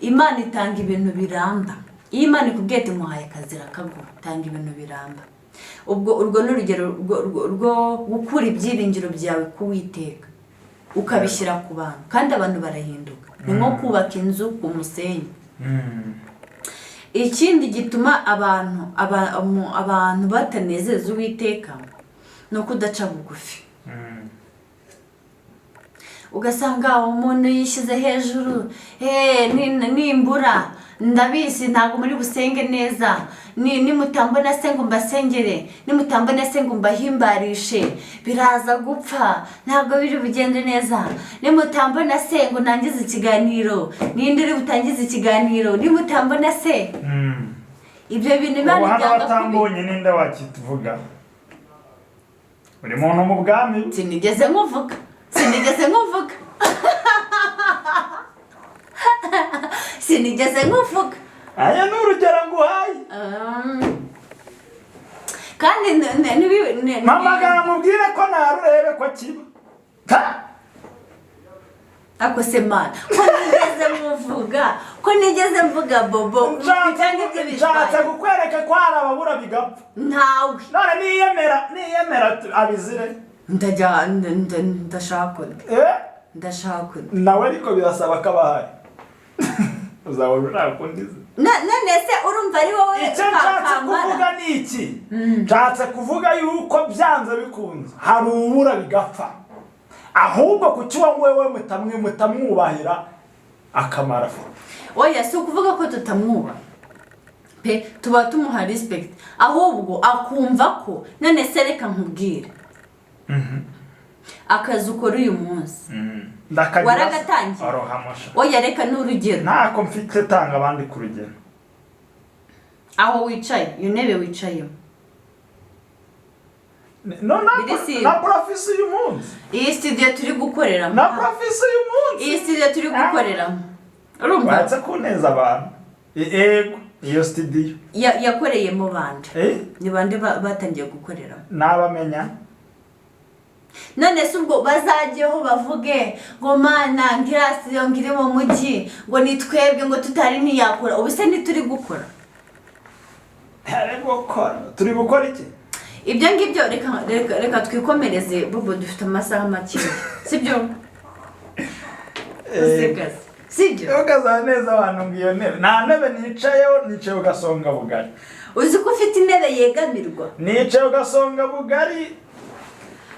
Imana itanga ibintu biramba. Iyo Imana ikubwiye ati: "Muhaye akazi", irakaguha, itanga ibintu biramba. Ubwo urwo ni urugero rwo gukura ibyiringiro byawe ku Witeka ukabishyira ku bantu, kandi abantu barahinduka. Ni nko kubaka inzu ku musenyi. Ikindi gituma abantu batanezeza Uwiteka ni ukudaca bugufi. Ugasanga umuntu yishyize hejuru: "Nimbura ndabizi ntabwo muri busenge neza, nimutambona se ngo mbasengere, nimutambona se ngo mbahimbarishe, biraza gupfa, ntabwo biri bugende neza. Nimutambona se ngo ntangize ikiganiro, ninde uri butangize ikiganiro? Nimutambona se." Ibyo bintu Imana Ubu hano ibyanga kubi. Batambonye, ninde wakituvuga? Buri muntu mu bwami. Sinigeze nkuvuga, sinigeze nkuvuga. Sinigeze nkuvuga. Aya ni urugero nguhaye. Kandi Mpamagara mubwire ko narurebe ko kiba. Ta! Ako se mana, ko nigeze muvuga, ko nigeze mvuga Bobo? Cyangwa ibyo Nshatse bitwaye kukwereka ko hari ababura bigapfa. Ntawe. None niyemera, niyemera abizire. Ndajya ndashaka undi. Eh? Ndashaka undi. Nawe ariko birasaba ko aba ahari, uzabona ushaka undi se. None se urumva ari wowe Icyo nshatse kamara? kuvuga ni iki? Nshatse kuvuga yuko byanze bikunze hari ubura bigapfa, ahubwo kuki uwo wewe mutamwe mutamwubahira akamaro afite? Oya, si ukuvuga ko tutamwubaha pe, tuba tumuha respect, ahubwo akumva ko, none se reka nkubwire, akazi ukora uyu munsi Ndakagira. Waragatangiye? Orohamusha. Oya, reka n'urugero. Ntako mfite, tanga abandi ku rugero. Aho wicaye, iyo ntebe wicayemo. No na Biri si- na profisi uyu munsi. Iyi studio turi gukoreramo. Na profisi uyu munsi. Iyi studio turi gukoreramo, urumva? Watse kuneza abantu. Yego, iyo studio. Yakoreyemo bande? Eh? Ni bande batangiye gukoreramo? Nabamenya. None se ubwo bazajyeho bavuge ngo mana ngiriya studio ngiri mu mujyi, ngo ni twebwe, ngo tutari ntiyakora? Ubu se ntituri gukora? Turi gukora, turi gukora iki? Ibyo ngibyo reka twikomereze, Bobo, dufite amasaha make, sibyo? Usigaze, sibyo? Ukaza neza abantu ngo iyo ntebe, nta ntebe nicayeho, nicaye ugasonga bugari. Uzi ko ufite intebe yegamirwa? Nicaye ugasonga bugari.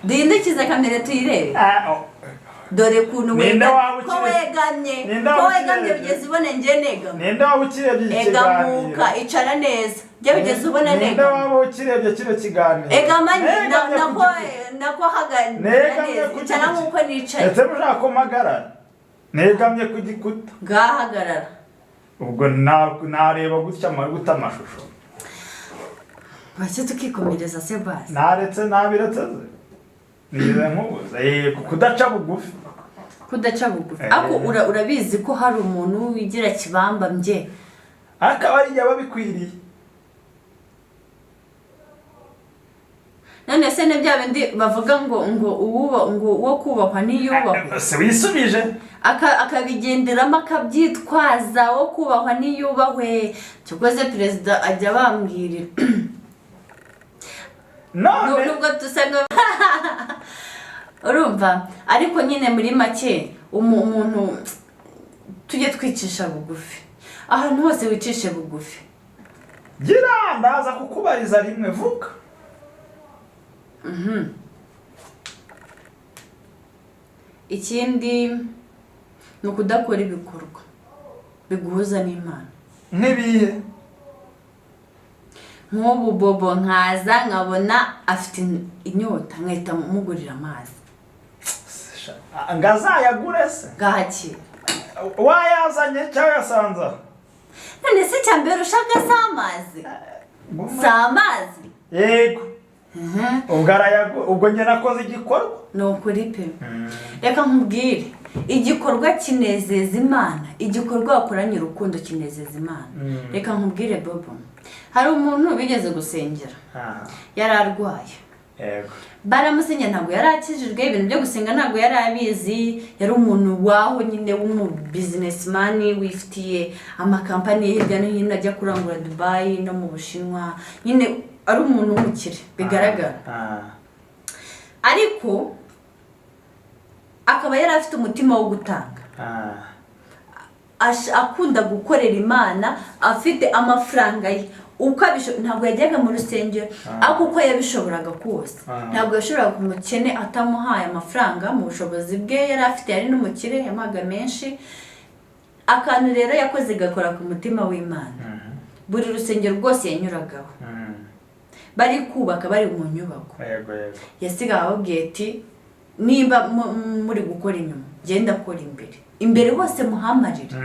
Duhindukize kamera tuyirebe. Ah, oh. Dore ukuntu Ninde waba ko wegamye, Ninde ko waba wegamye ukirebye? bigeze ubona njye negamye? Ninde waba ukirebye iki Egamuka. kiganiro? Icara neza, njye bigeze ubona Ninde negamye? waba ukirebye kino kiganiro? Egama. Negamye ku Nako giti. nako hagarara Negamye neza. ku Icara giti. nk'uko nicaye. Ndetse mushaka ko mpagarara, negamye ku gikuta. Ngahagarara. Ubwo nareba gutya gute amashusho? Bake tukikomereza se basi. Naretse, nabiretse se, nize nkubuze. Yego, kudaca bugufi. Kudaca bugufi. Eh. Ariko urabizi ko hari umuntu wigira kibamba mbye. Akaba ari igihe babikwiriye. None se ni bya bindi bavuga ngo uwuba ngo uwo kubahwa ntiyubahwe? Se wisubije. Akabigenderamo, akabyitwaza, wo kubahwa niyubahwe. Cyokoze perezida ajya bambwirira. None Nubwo dusa urumva, ariko nyine muri make umuntu tujye twicisha bugufi, ahantu hose wicishe bugufi. Gira ndaza kukubariza rimwe, vuga. Ikindi ni ukudakora ibikorwa biguhuza n'Imana. Nk'ibihe? Nk'ubu Bobo nkaza nkabona afite inyota, nkahita mugurira amazi. Ngo azayagure se? Ngahakira. Wayazanye cyangwa yasanze aho? None se icya mbere ushaka si amazi? Si amazi? Yego, ubwo arayagura, ubwo njye nakoze igikorwa. Ni ukuri pe, reka nkubwire, igikorwa kinezeza Imana, igikorwa wakoranye urukundo kinezeza Imana. Reka nkubwire Bobo, hari umuntu bigeze gusengera, yari arwaye. Baramusengera, ntabwo yari akijijwe, ibintu byo gusenga ntabwo yari abizi, yari umuntu waho nyine w'umu businessman wifitiye amakampani hirya no hino, ajya kurangura Dubayi no mu Bushinwa, nyine ari umuntu w'umukire bigaragara. Ariko akaba yari afite umutima wo gutanga, akunda gukorera Imana, afite amafaranga ye uko ntabwo yajyaga mu rusengero, ariko uko yabishoboraga kose, ntabwo yashoboraga ku mukene atamuhaye amafaranga mu bushobozi bwe yari afite. Yari n'umukire, yamuhaga menshi. Akantu rero yakoze gakora ku mutima w'Imana: buri rusengero rwose yanyuragaho, bari kubaka, bari mu nyubako, yego yego yasigaye ababwiye ati: "Nimba muri gukora inyuma, genda akora imbere, imbere hose muhamarire."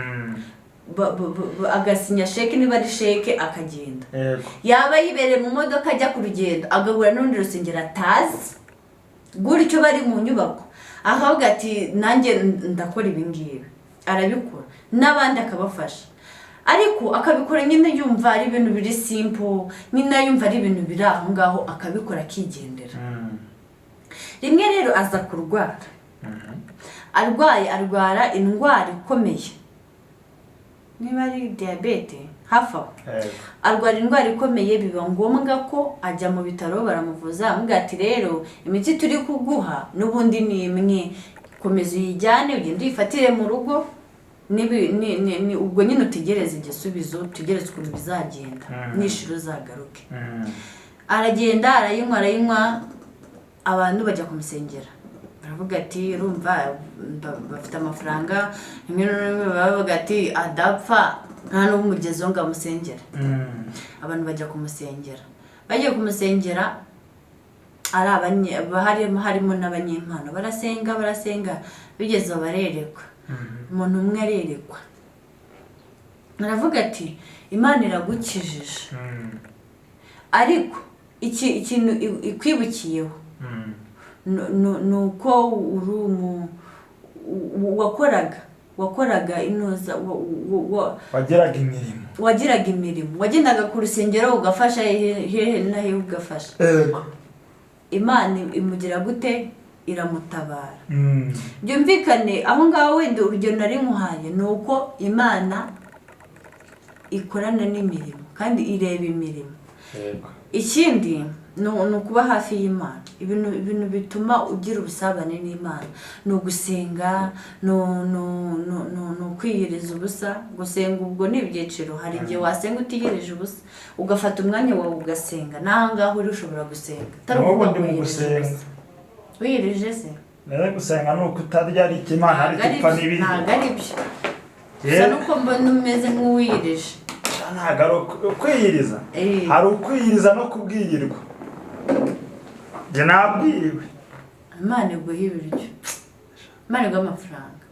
Agasinya sheke, niba ari sheke, akagenda. Yaba yibereye mu modoka ajya ku rugendo, agahura n'urundi rusengero atazi gutyo bari mu nyubako, akavuga ati: "Nanjye ndakora ibi ngibi." Arabikora n'abandi akabafasha. Ariko akabikora nyine yumva ari ibintu biri simple, nyine yumva ari ibintu biri aho ngaho, akabikora akigendera. Rimwe rero aza kurwara, arwaye, arwara indwara ikomeye, niba ari diyabete hafi aho. Arwara indwara ikomeye, biba ngombwa ko ajya mu bitaro, baramuvuza, bamubwira ati: "Rero imiti turi kuguha n'ubundi ni imwe, komeza uyijyane, ugende uyifatire mu rugo, ubwo nyine utegereze igisubizo, utegereze ukuntu bizagenda, nishira uzagaruke." Aragenda, arayinywa, arayinywa. Abantu bajya kumusengera, baravuga ati: "Urumva bafite amafaranga." Rimwe na rimwe bavuga ati: "Adapfa nta n'umugezeho ngo amusengere." Abantu bajya kumusengera, bagiye kumusengera ari harimo n'abanyempano, barasenga, barasenga, bigeze aho barerekwa. Umuntu umwe arerekwa, aravuga ati: "Imana iragukijije, ariko ikintu ikwibukiyeho ni uko uri wakoraga inoza Wageraga imirimo. Wagiraga imirimo, wagendaga ku rusengero ugafasha, hehe hehe na hehe ugafasha." Imana imugira gute? Iramutabara. Byumvikane aho ngaho, wenda urugero nari nkuhaye ni uko Imana ikorana n'imirimo kandi ireba imirimo. Ikindi ni ukuba hafi y'Imana. Ibintu bituma ugira ubusabane n'Imana ni ugusenga, ni ukwiyiriza ubusa. Gusenga ubwo ni ibyiciro: hari igihe wasenga utiyirije ubusa, ugafata umwanya wawe ugasenga. N'aha ngaha uri ushobora gusenga utari N'ubu ukuvuga ndi ngo mu wiyirije gusenga. ubusa. Wiyirije se? Rero gusenga ni uko utarya, ari Imana ari Ntabwo ari ipfa byo, n'ibiryo. ntabwo ari byo gusa, nuko mbona umeze nk'uwiyirije. Ntabwo ari ukwiyiriza. Hari ukwiyiriza no kubwirirwa. Njye nabwiriwe. Imana iguha ibiryo, Imana iguha amafaranga.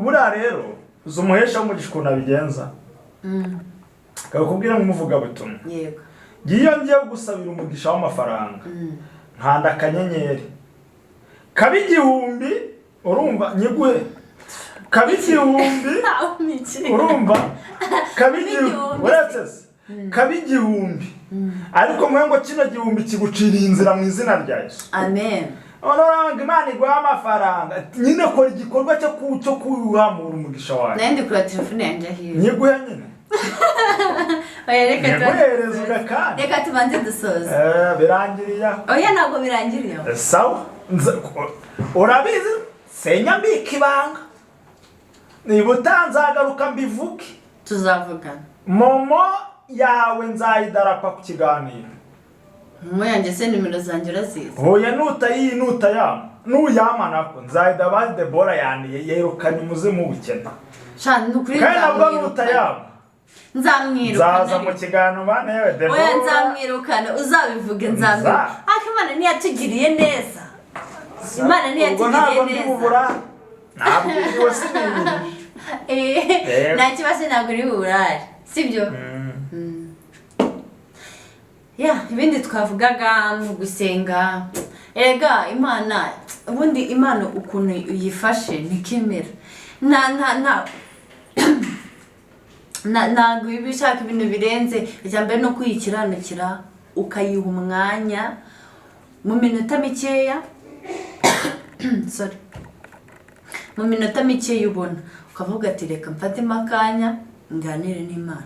Buriya rero uzi umuhesha w'umugisha ukuntu abigenza? Kakubwira nk'umuvugabutumwa. Iyo ngiye gusabira umugisha w'amafaranga, nkanda akanyenyeri kaba 1000, urumva nyiguhe kaba 1000, urumva kaba 1000. 1000. Uretse se kaba 1000, ariko mwe ngo kino gihumbi kiguciriye inzira mu izina rya Yesu. Amen. Noneho ngo Imana iguha amafaranga nyine, kora igikorwa cyo kuhamura umugisha wawe. Nayo ndi kureba telefone yanjye hirya. Nyiguhe nyine. Oya, reka Nyiguhereza tubanze dusoze. ugakanda. Reka tubanze dusoze. Birangiriye aho. Oya, ntabwo birangiriye aho. Sawa. Urabizi senya mbika ibanga, niba utanzagaruka mbivuge. Tuzavugana. Momo yawe nzayidarapa ku kiganiro. Momo yanjye se, nimero zanjye urazizi? Huye nutayiyi, nutayama, nuyama nako nzahita ba Debora yaniye yerukanye umuzimu w'ubukene. Sha, ni ukuri Kandi nabwo nzamwirukana. nutayama Nzamwirukana. nzaza mu kiganiro bane yewe Oya, Debora. nzamwirukana, uzabivuge, nzamwirukana. Ariko Imana ntiyatugiriye neza, Imana Ubwo ntiyatugiriye ntabwo ndi neza. bubura, ntabwo uriwe sinibirije. Yego. Nta kibazo, ntabwo uri buburare, sibyo? Ya, ibindi twavugaga mu gusenga, erega Imana, ubundi Imana ukuntu uyifashe ntikimera, nta nta nta ntabwo iba ishaka ibintu birenze. Icya mbere ni ukuyikiranukira, ukayiha umwanya mu minota mikeya, sorry, mu minota mikeya ubona, ukavuga ati: "Reka mfatemo akanya nganire n'Imana,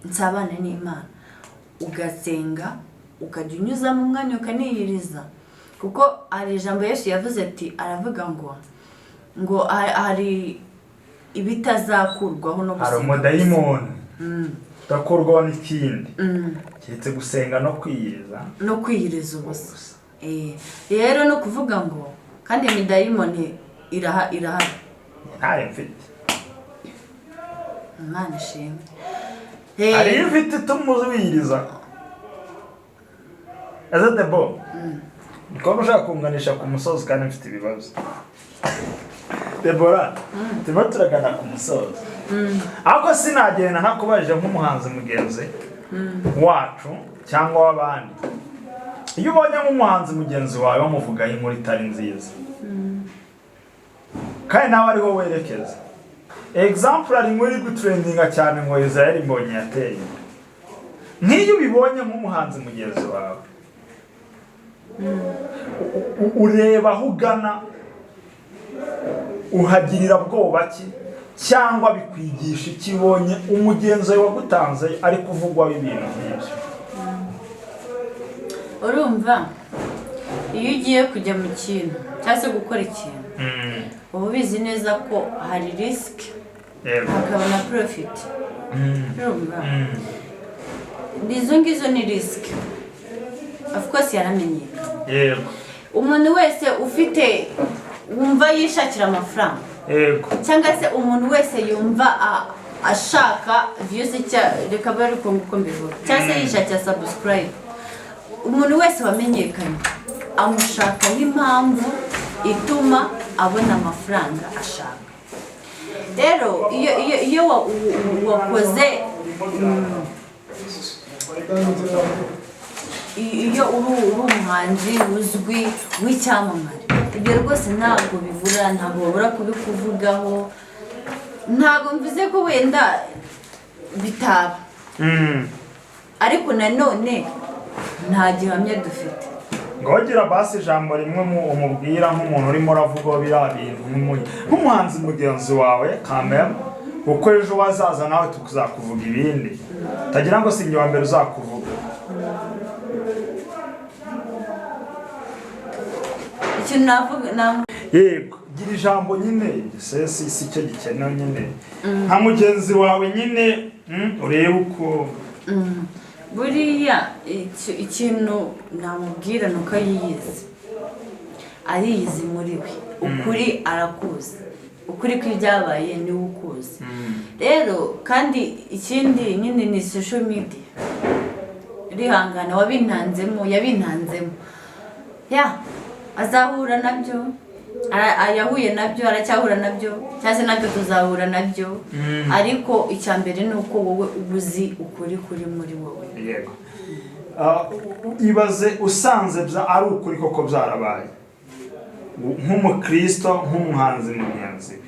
nsabane n'Imana." Ugasenga, ukajya unyuzamo umwanya ukaniyiriza, kuko hari ijambo Yesu yavuze ati, aravuga ngo hari ibitazakurwaho no Hari gusenga. umudayimoni udakurwaho n'ikindi keretse gusenga no kwiyiriza. No kwiyiriza ubusa. Rero ni ukuvuga ngo kandi imidayimoni irahari. Ntayo mfite. Imana ishimwe. Hari iyo ufite ituma wiyiriza. Ese Debo, ni kubona ushaka kunganisha ku musozi kandi mfite ibibazo. Debora, turimo turagana ku musozo, ariko sinagenda ntakubajije nk'umuhanzi mugenzi wacu cyangwa w'abandi. Iyo ubonye nk'umuhanzi mugenzi wawe bamuvugaho inkuru itari nziza kandi nawe ariho werekeza, Example, ari muri gutrendinga cyane ngo Israel Mbonyi yateye inda. Nk'iyo ubibonye nk'umuhanzi mugenzi wawe, ureba aho ugana, uhagirira bwoba ki, cyangwa bikwigisha iki ubonye umugenzi wawe wagutanze ari kuvugwaho ibintu nk'ibyo? Urumva, iyo ugiye kujya mu kintu cyangwa se gukora ikintu, uba ubizi neza ko hari risk, hakaba na profit. Urumva, izo ngizo ni risk. Of course yaramenyekana. Umuntu wese ufite, wumva yishakira amafaranga, cyangwa se umuntu wese yumva ashaka views, reka abe ari uko nguko mbivuga, cyangwa se yishakira subscribe, umuntu wese wamenyekanye amushakaho impamvu ituma abona amafaranga ashaka. Rero iyo wakoze, iyo uri umuhanzi uzwi w'icyamamare, ibyo rwose ntabwo bibura, ntabwo babura kubikuvugaho. Ntabwo mvuze ko wenda bitaba, ariko nanone nta gihamya dufite. Ngo basi ijambo rimwe umubwira nk'umuntu urimo uravugaho biriya bintu, nk'umuhanzi mugenzi wawe kameme, kuko ejo wazaza nawe tuzakuvuga ibindi, utagira ngo si njye wa mbere uzakuvuga. Ikintu navuga Yego, gira ijambo nyine, se si cyo gikenewe nyine, nka mugenzi wawe nyine, urebe uko. Buriya ikintu namubwira ni uko yiyizi, ariyizi muri we, ukuri arakuzi, ukuri kw'ibyabaye niwe ukuzi. Rero kandi ikindi nyine ni social media, rihangana, wabintanzemo, yabintanzemo, ya azahura nabyo, yahuye nabyo, aracyahura nabyo, cyangwa se natwe tuzahura nabyo. Ariko icya mbere ni uko wowe uba uzi ukuri kuri muri wowe. Yego. Ibaze usanze ari ukuri koko byarabaye, nk'umukristo, nk'umuhanzi mugenzi we,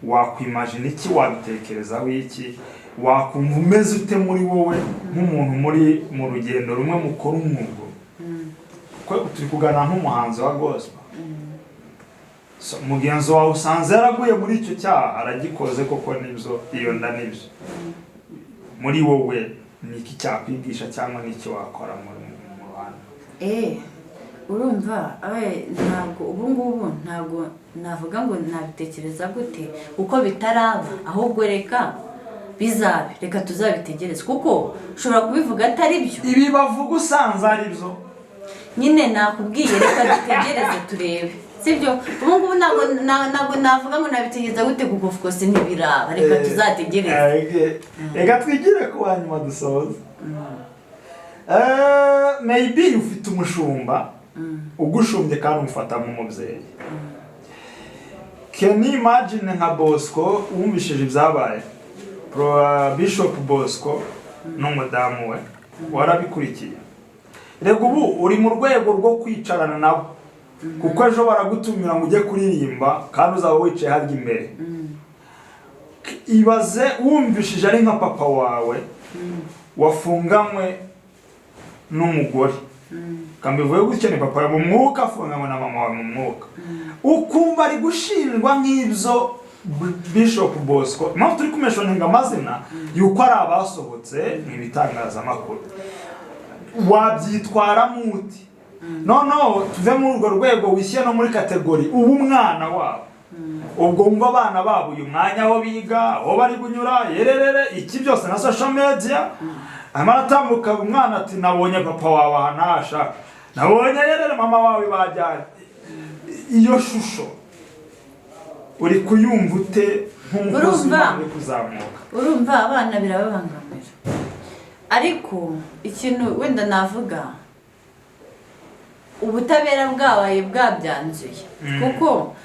wakwimajina iki? Wabitekerezaho iki? Wakumva umeze ute muri wowe nk'umuntu muri mu rugendo rumwe mukora umwuga, ko turi kuganira nk'umuhanzi wa gospel? So, mugenzi wawe usanze yaraguye muri icyo cyaha, aragikoze koko, nibyo, iyo nda nibyo, muri wowe ni iki cyakwigisha cyangwa ni iki wakora mu ruhando? Urumva, abe ntabwo ubu ngubu ntabwo navuga ngo nabitekereza gute kuko bitaraba, ahubwo reka bizabe, reka tuzabitegereze, kuko ushobora kubivuga atari byo. Ibi bavuga usanze ari byo? Nyine nakubwiye, reka dutegereze turebe, sibyo? Ubu ngubu ntabwo navuga ngo nabitegereza gute kuko of course ntibiraba, reka tuzategereze. Reka twigire ku wa nyuma dusoza. Maybe ufite umushumba ugushumbye kandi umufata nk'umubyeyi. Can you imagine nka Bosco wumvishije ibyabaye, Bishop Bosco n'umudamu we, warabikurikiye? Rega ubu uri mu rwego rwo kwicarana nabo, kuko ejo baragutumira ngo ujye kuririmba kandi uzaba wicaye harya imbere. Ibaze wumvishije ari nka papa wawe wafunganywe n'umugore, kambivuye gutya, ni papa wawe mu mwuka afunganywe na mama wawe mu mwuka, ukumva ari gushinjwa nk'ibyo Bishop Bosco. Impamvu turi kumentioninga amazina yuko ari abasohotse mu ibitangazamakuru, wabyitwaramo ute? Noneho tuve muri urwo rwego, wishyire no muri category uba umwana wabo, ubwo wumva abana babo uyu mwanya aho biga, aho bari kunyura, yererere, iki byose na social media, arimo aratambuka, umwana ati: "Nabonye papa wawe aha ntasha, nabonye yerere mama wawe bajyanye." Iyo shusho uri kuyumva ute nk'umukozi Urumva? w'Imana uri kuzamuka? Urumva, abana birababangamira, ariko ikintu wenda navuga, ubutabera bwabaye bwabyanzuye, kuko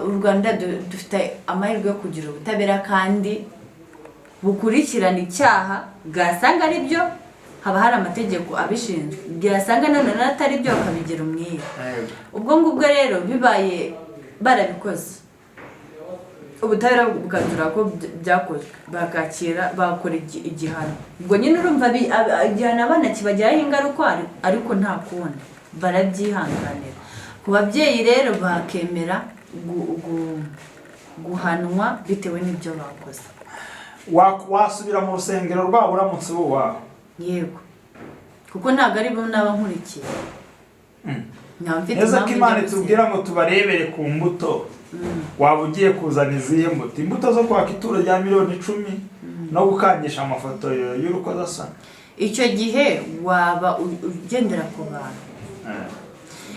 u Rwanda dufite amahirwe yo kugira ubutabera kandi bukurikirana icyaha, bwasanga ari byo haba hari amategeko abishinzwe, bwasanga nanone atari byo bakabigira umwere. Ubwo ngubwo rero bibaye barabikoze. Ubutabera bukanzura ko byakozwe, bakakira, bakora igihano. Ubwo nyine urumva igihano abana kibagiraho ingaruka, ariko nta kundi, barabyihanganira. Ku babyeyi rero, bakemera guhanwa bitewe n'ibyo bakoze. Wasubira mu rusengero rwabo uramutse uba uwawe? Yego, kuko ntabwo ari bo naba nkurikiye. Nkaba mfite Neza ko impamvu Imana njya gusenga. itubwira ngo tubarebere ku mbuto, waba ugiye kuzana izihe mbuto? Imbuto zo kwaka ituro rya miliyoni 10 no gukangisha amafoto y'urukozasoni? Icyo gihe waba ugendera ku bantu.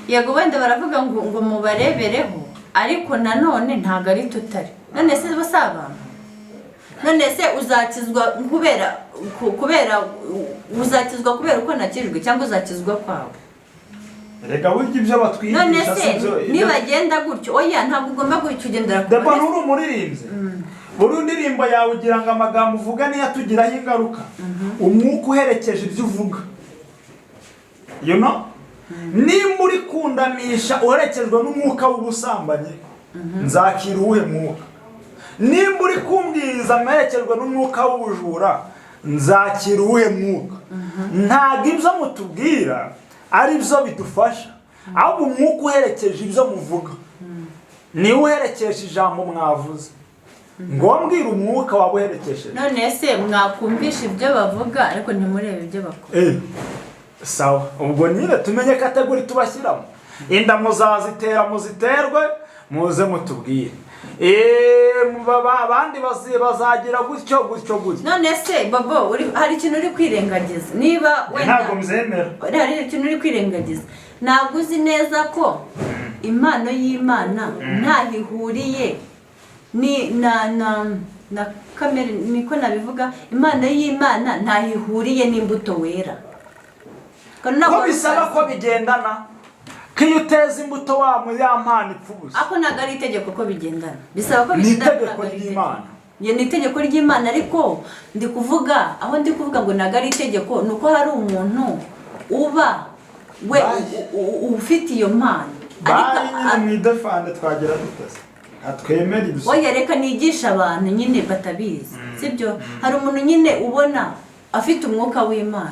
Yego, wenda baravuga ngo mubarebereho, ariko nanone ntabwo ari tutari. None se bo si abantu? None se uzakizwa kubera uzakizwa kubera uko nakijwe, cyangwa uzakizwa kwawe? Reka, burya ibyo None batwigisha se si byo. nibagenda gutyo, oya, ntabwo ugomba guhita ugendera ku Debo, none se- nturi umuririmbyi? Buri ndirimbo yawe ugira ngo amagambo uvuga niyo atugiraho ingaruka. Umwuka uherekeje ibyo uvuga, nimba uri kundamisha uherekejwe n'umwuka w'ubusambanyi, nzakira uwuhe mwuka? Nimba uri kumbwiriza mperekejwe n'umwuka w'ubujura, nzakira uwuhe mwuka? Ntabwo ibyo mutubwira ari byo bidufasha, ahubwo umwuka uherekeje ibyo muvuga niwe uherekeje ijambo mwavuze. Ngo mbwira umwuka waba uherekeje. None se mwakumvisha ibyo bavuga, ariko ntimurebe ibyo bakora? Sawa, ubwo nyine tumenye category tubashyiramo. Inda muzazitera, muziterwe, muze mutubwire. Abandi bazagira gutyo gutyo gutyo. None se Bobo, hari ikintu uri kwirengagiza, niba wenda Ntabwo mbyemera. Hari ikintu uri kwirengagiza. Ntabwo uzi neza ko impano y'Imana ntaho ihuriye ni na kamere, niko nabivuga. Impano y'Imana ntaho ihuriye n'imbuto wera. Ko bisaba ko bigendana, ko iyo uteza imbuto wa mu ya mpano ipfa ubusa. Ako ntabwo ari itegeko ko bigendana. Bisaba ko Ni bigendana, itegeko ntabwo ari ry'Imana. Ye, ni itegeko ry'Imana, ariko ndi kuvuga, aho ndi kuvuga ngo ntabwo ari itegeko, ni uko hari umuntu uba we Bayi. ufite iyo mpano, ariko Bayi nyine mwidefande, twagira dutase twemera ibyo. Oya, reka nigisha abantu nyine batabizi, sibyo? Hari umuntu nyine ubona afite umwuka w'Imana,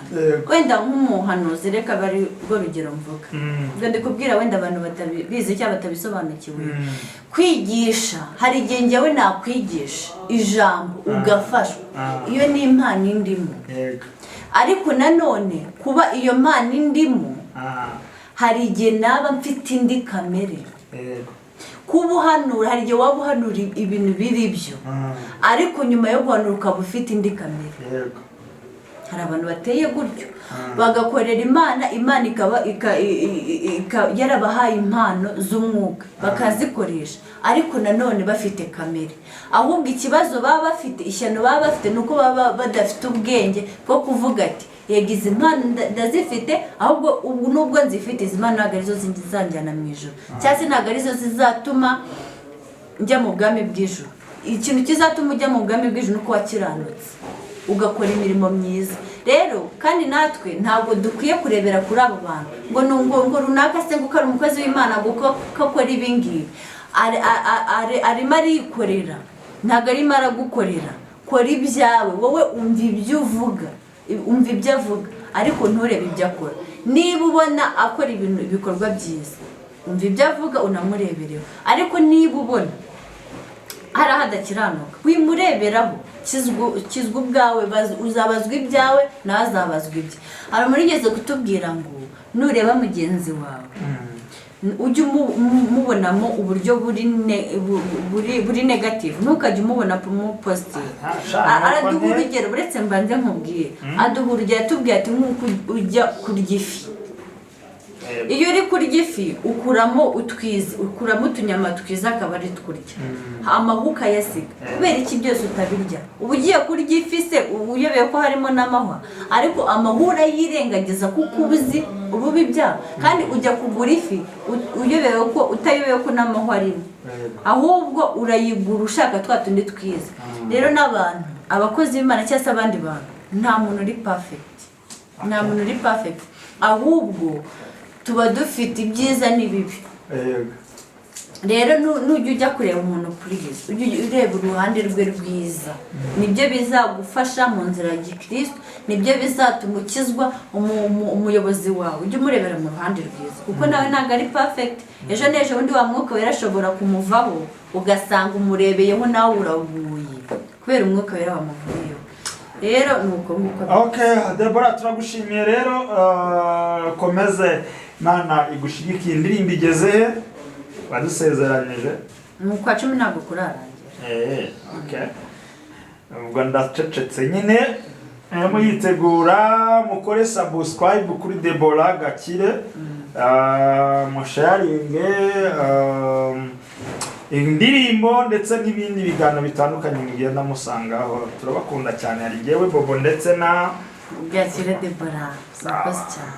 wenda nk'umuhanuzi, reka bari rwo rugero mvuga. Ubwo ndi kubwira wenda abantu batabizi cyangwa batabisobanukiwe. Kwigisha, hari igihe njyewe nakwigisha ijambo ugafashwa. Iyo ni impano indimo. Ariko nanone kuba iyo mpano indimo, hari igihe naba mfite indi kamere. Kuba uhanura, hari igihe waba uhanura ibintu biri byo, ariko nyuma yo guhanura ukaba ufite indi kamere. Hari abantu bateye gutyo, bagakorera Imana, Imana ikaba yarabahaye impano z'umwuka bakazikoresha, ariko nanone bafite kamere. Ahubwo ikibazo baba bafite, ishyano baba bafite, ni uko baba badafite ubwenge bwo kuvuga ati: "Yego, izi mpano ndazifite, ahubwo ubu nubwo nzifite, izi mpano ntabwo arizo zizanjyana mu ijuru, cyangwa se ntabwo arizo zizatuma njya mu bwami bw'ijuru." Ikintu kizatuma ujya mu bwami bw'ijuru ni uko wakiranutse, ugakora imirimo myiza. Rero kandi natwe ntabwo dukwiye kurebera kuri abo bantu ngo ni ngo runaka se, ngo ko ari umukozi w'Imana, ngo ko akora ibi ngibi. Arimo arikorera, ntabwo arimo aragukorera. Kora ibyawe wowe, umva ibyo uvuga, umva ibyo avuga, ariko nturebe ibyo akora. Niba ubona akora ibintu, ibikorwa byiza, umva ibyo avuga unamurebereho. Ariko niba ubona hari aho adakiranuka, wimureberaho. Kizwa ubwawe, uzabazwa ibyawe, nawe azabazwa ibye. Hari umuntu ugeze kutubwira ngo nureba mugenzi wawe, ujye umubonamo uburyo buri negative, ntukajye umubona mu positive. Sha, nuko Araduha urugero, uretse mbanze nkubwire. Aduha urugero, atubwira ati: "Nk'uko ujya kurya ifi, iyo uri kurya ifi ukuramo utwiza, ukuramo utunyama twiza akaba ari twurya, amahwa ukayasiga. Kubera iki byose utabirya? Uba ugiye kurya ifi se uba uyobewe ko harimo n'amahwa? Ariko amahwa urayirengagiza kuko uba uzi ububi byaho. Kandi ujya kugura ifi uyobewe ko, utayobewe ko n'amahwa arimo, ahubwo urayigura ushaka twa tundi twiza." Rero n'abantu, abakozi b'Imana cyangwa se abandi bantu, nta muntu uri perfect, nta muntu uri perfect, ahubwo tuba dufite ibyiza n'ibibi. Rero nujya ujya kureba umuntu, please, ujye ureba uruhande rwe rwiza. Nibyo bizagufasha mu nzira ya gikristo, nibyo bizatuma ukizwa. Umuyobozi wawe ujye umurebera mu ruhande rwiza, kuko nawe ntabwo ari perfect. Ejo n'ejo bundi wa Mwuka Wera ashobora kumuvaho, ugasanga umurebeyeho nawe uraguye kubera Umwuka Wera wamuvuyeho. Rero ni uko nguko. Okay, Debora, turagushimiye rero. Komeze, Imana igushigikiye. Indirimbo igeze he wadusezeranyije? Mu kwa 10, ntabwo kurarangira. Okay, ubwo ndacecetse nyine. Muyitegura, mukore subscribe kuri Debora Gakire, musharinge indirimbo ndetse n'ibindi biganiro bitandukanye mugenda musangaho. Turabakunda cyane. Hari jyewe Bobo ndetse na Gakire Debora. Murakoze cyane.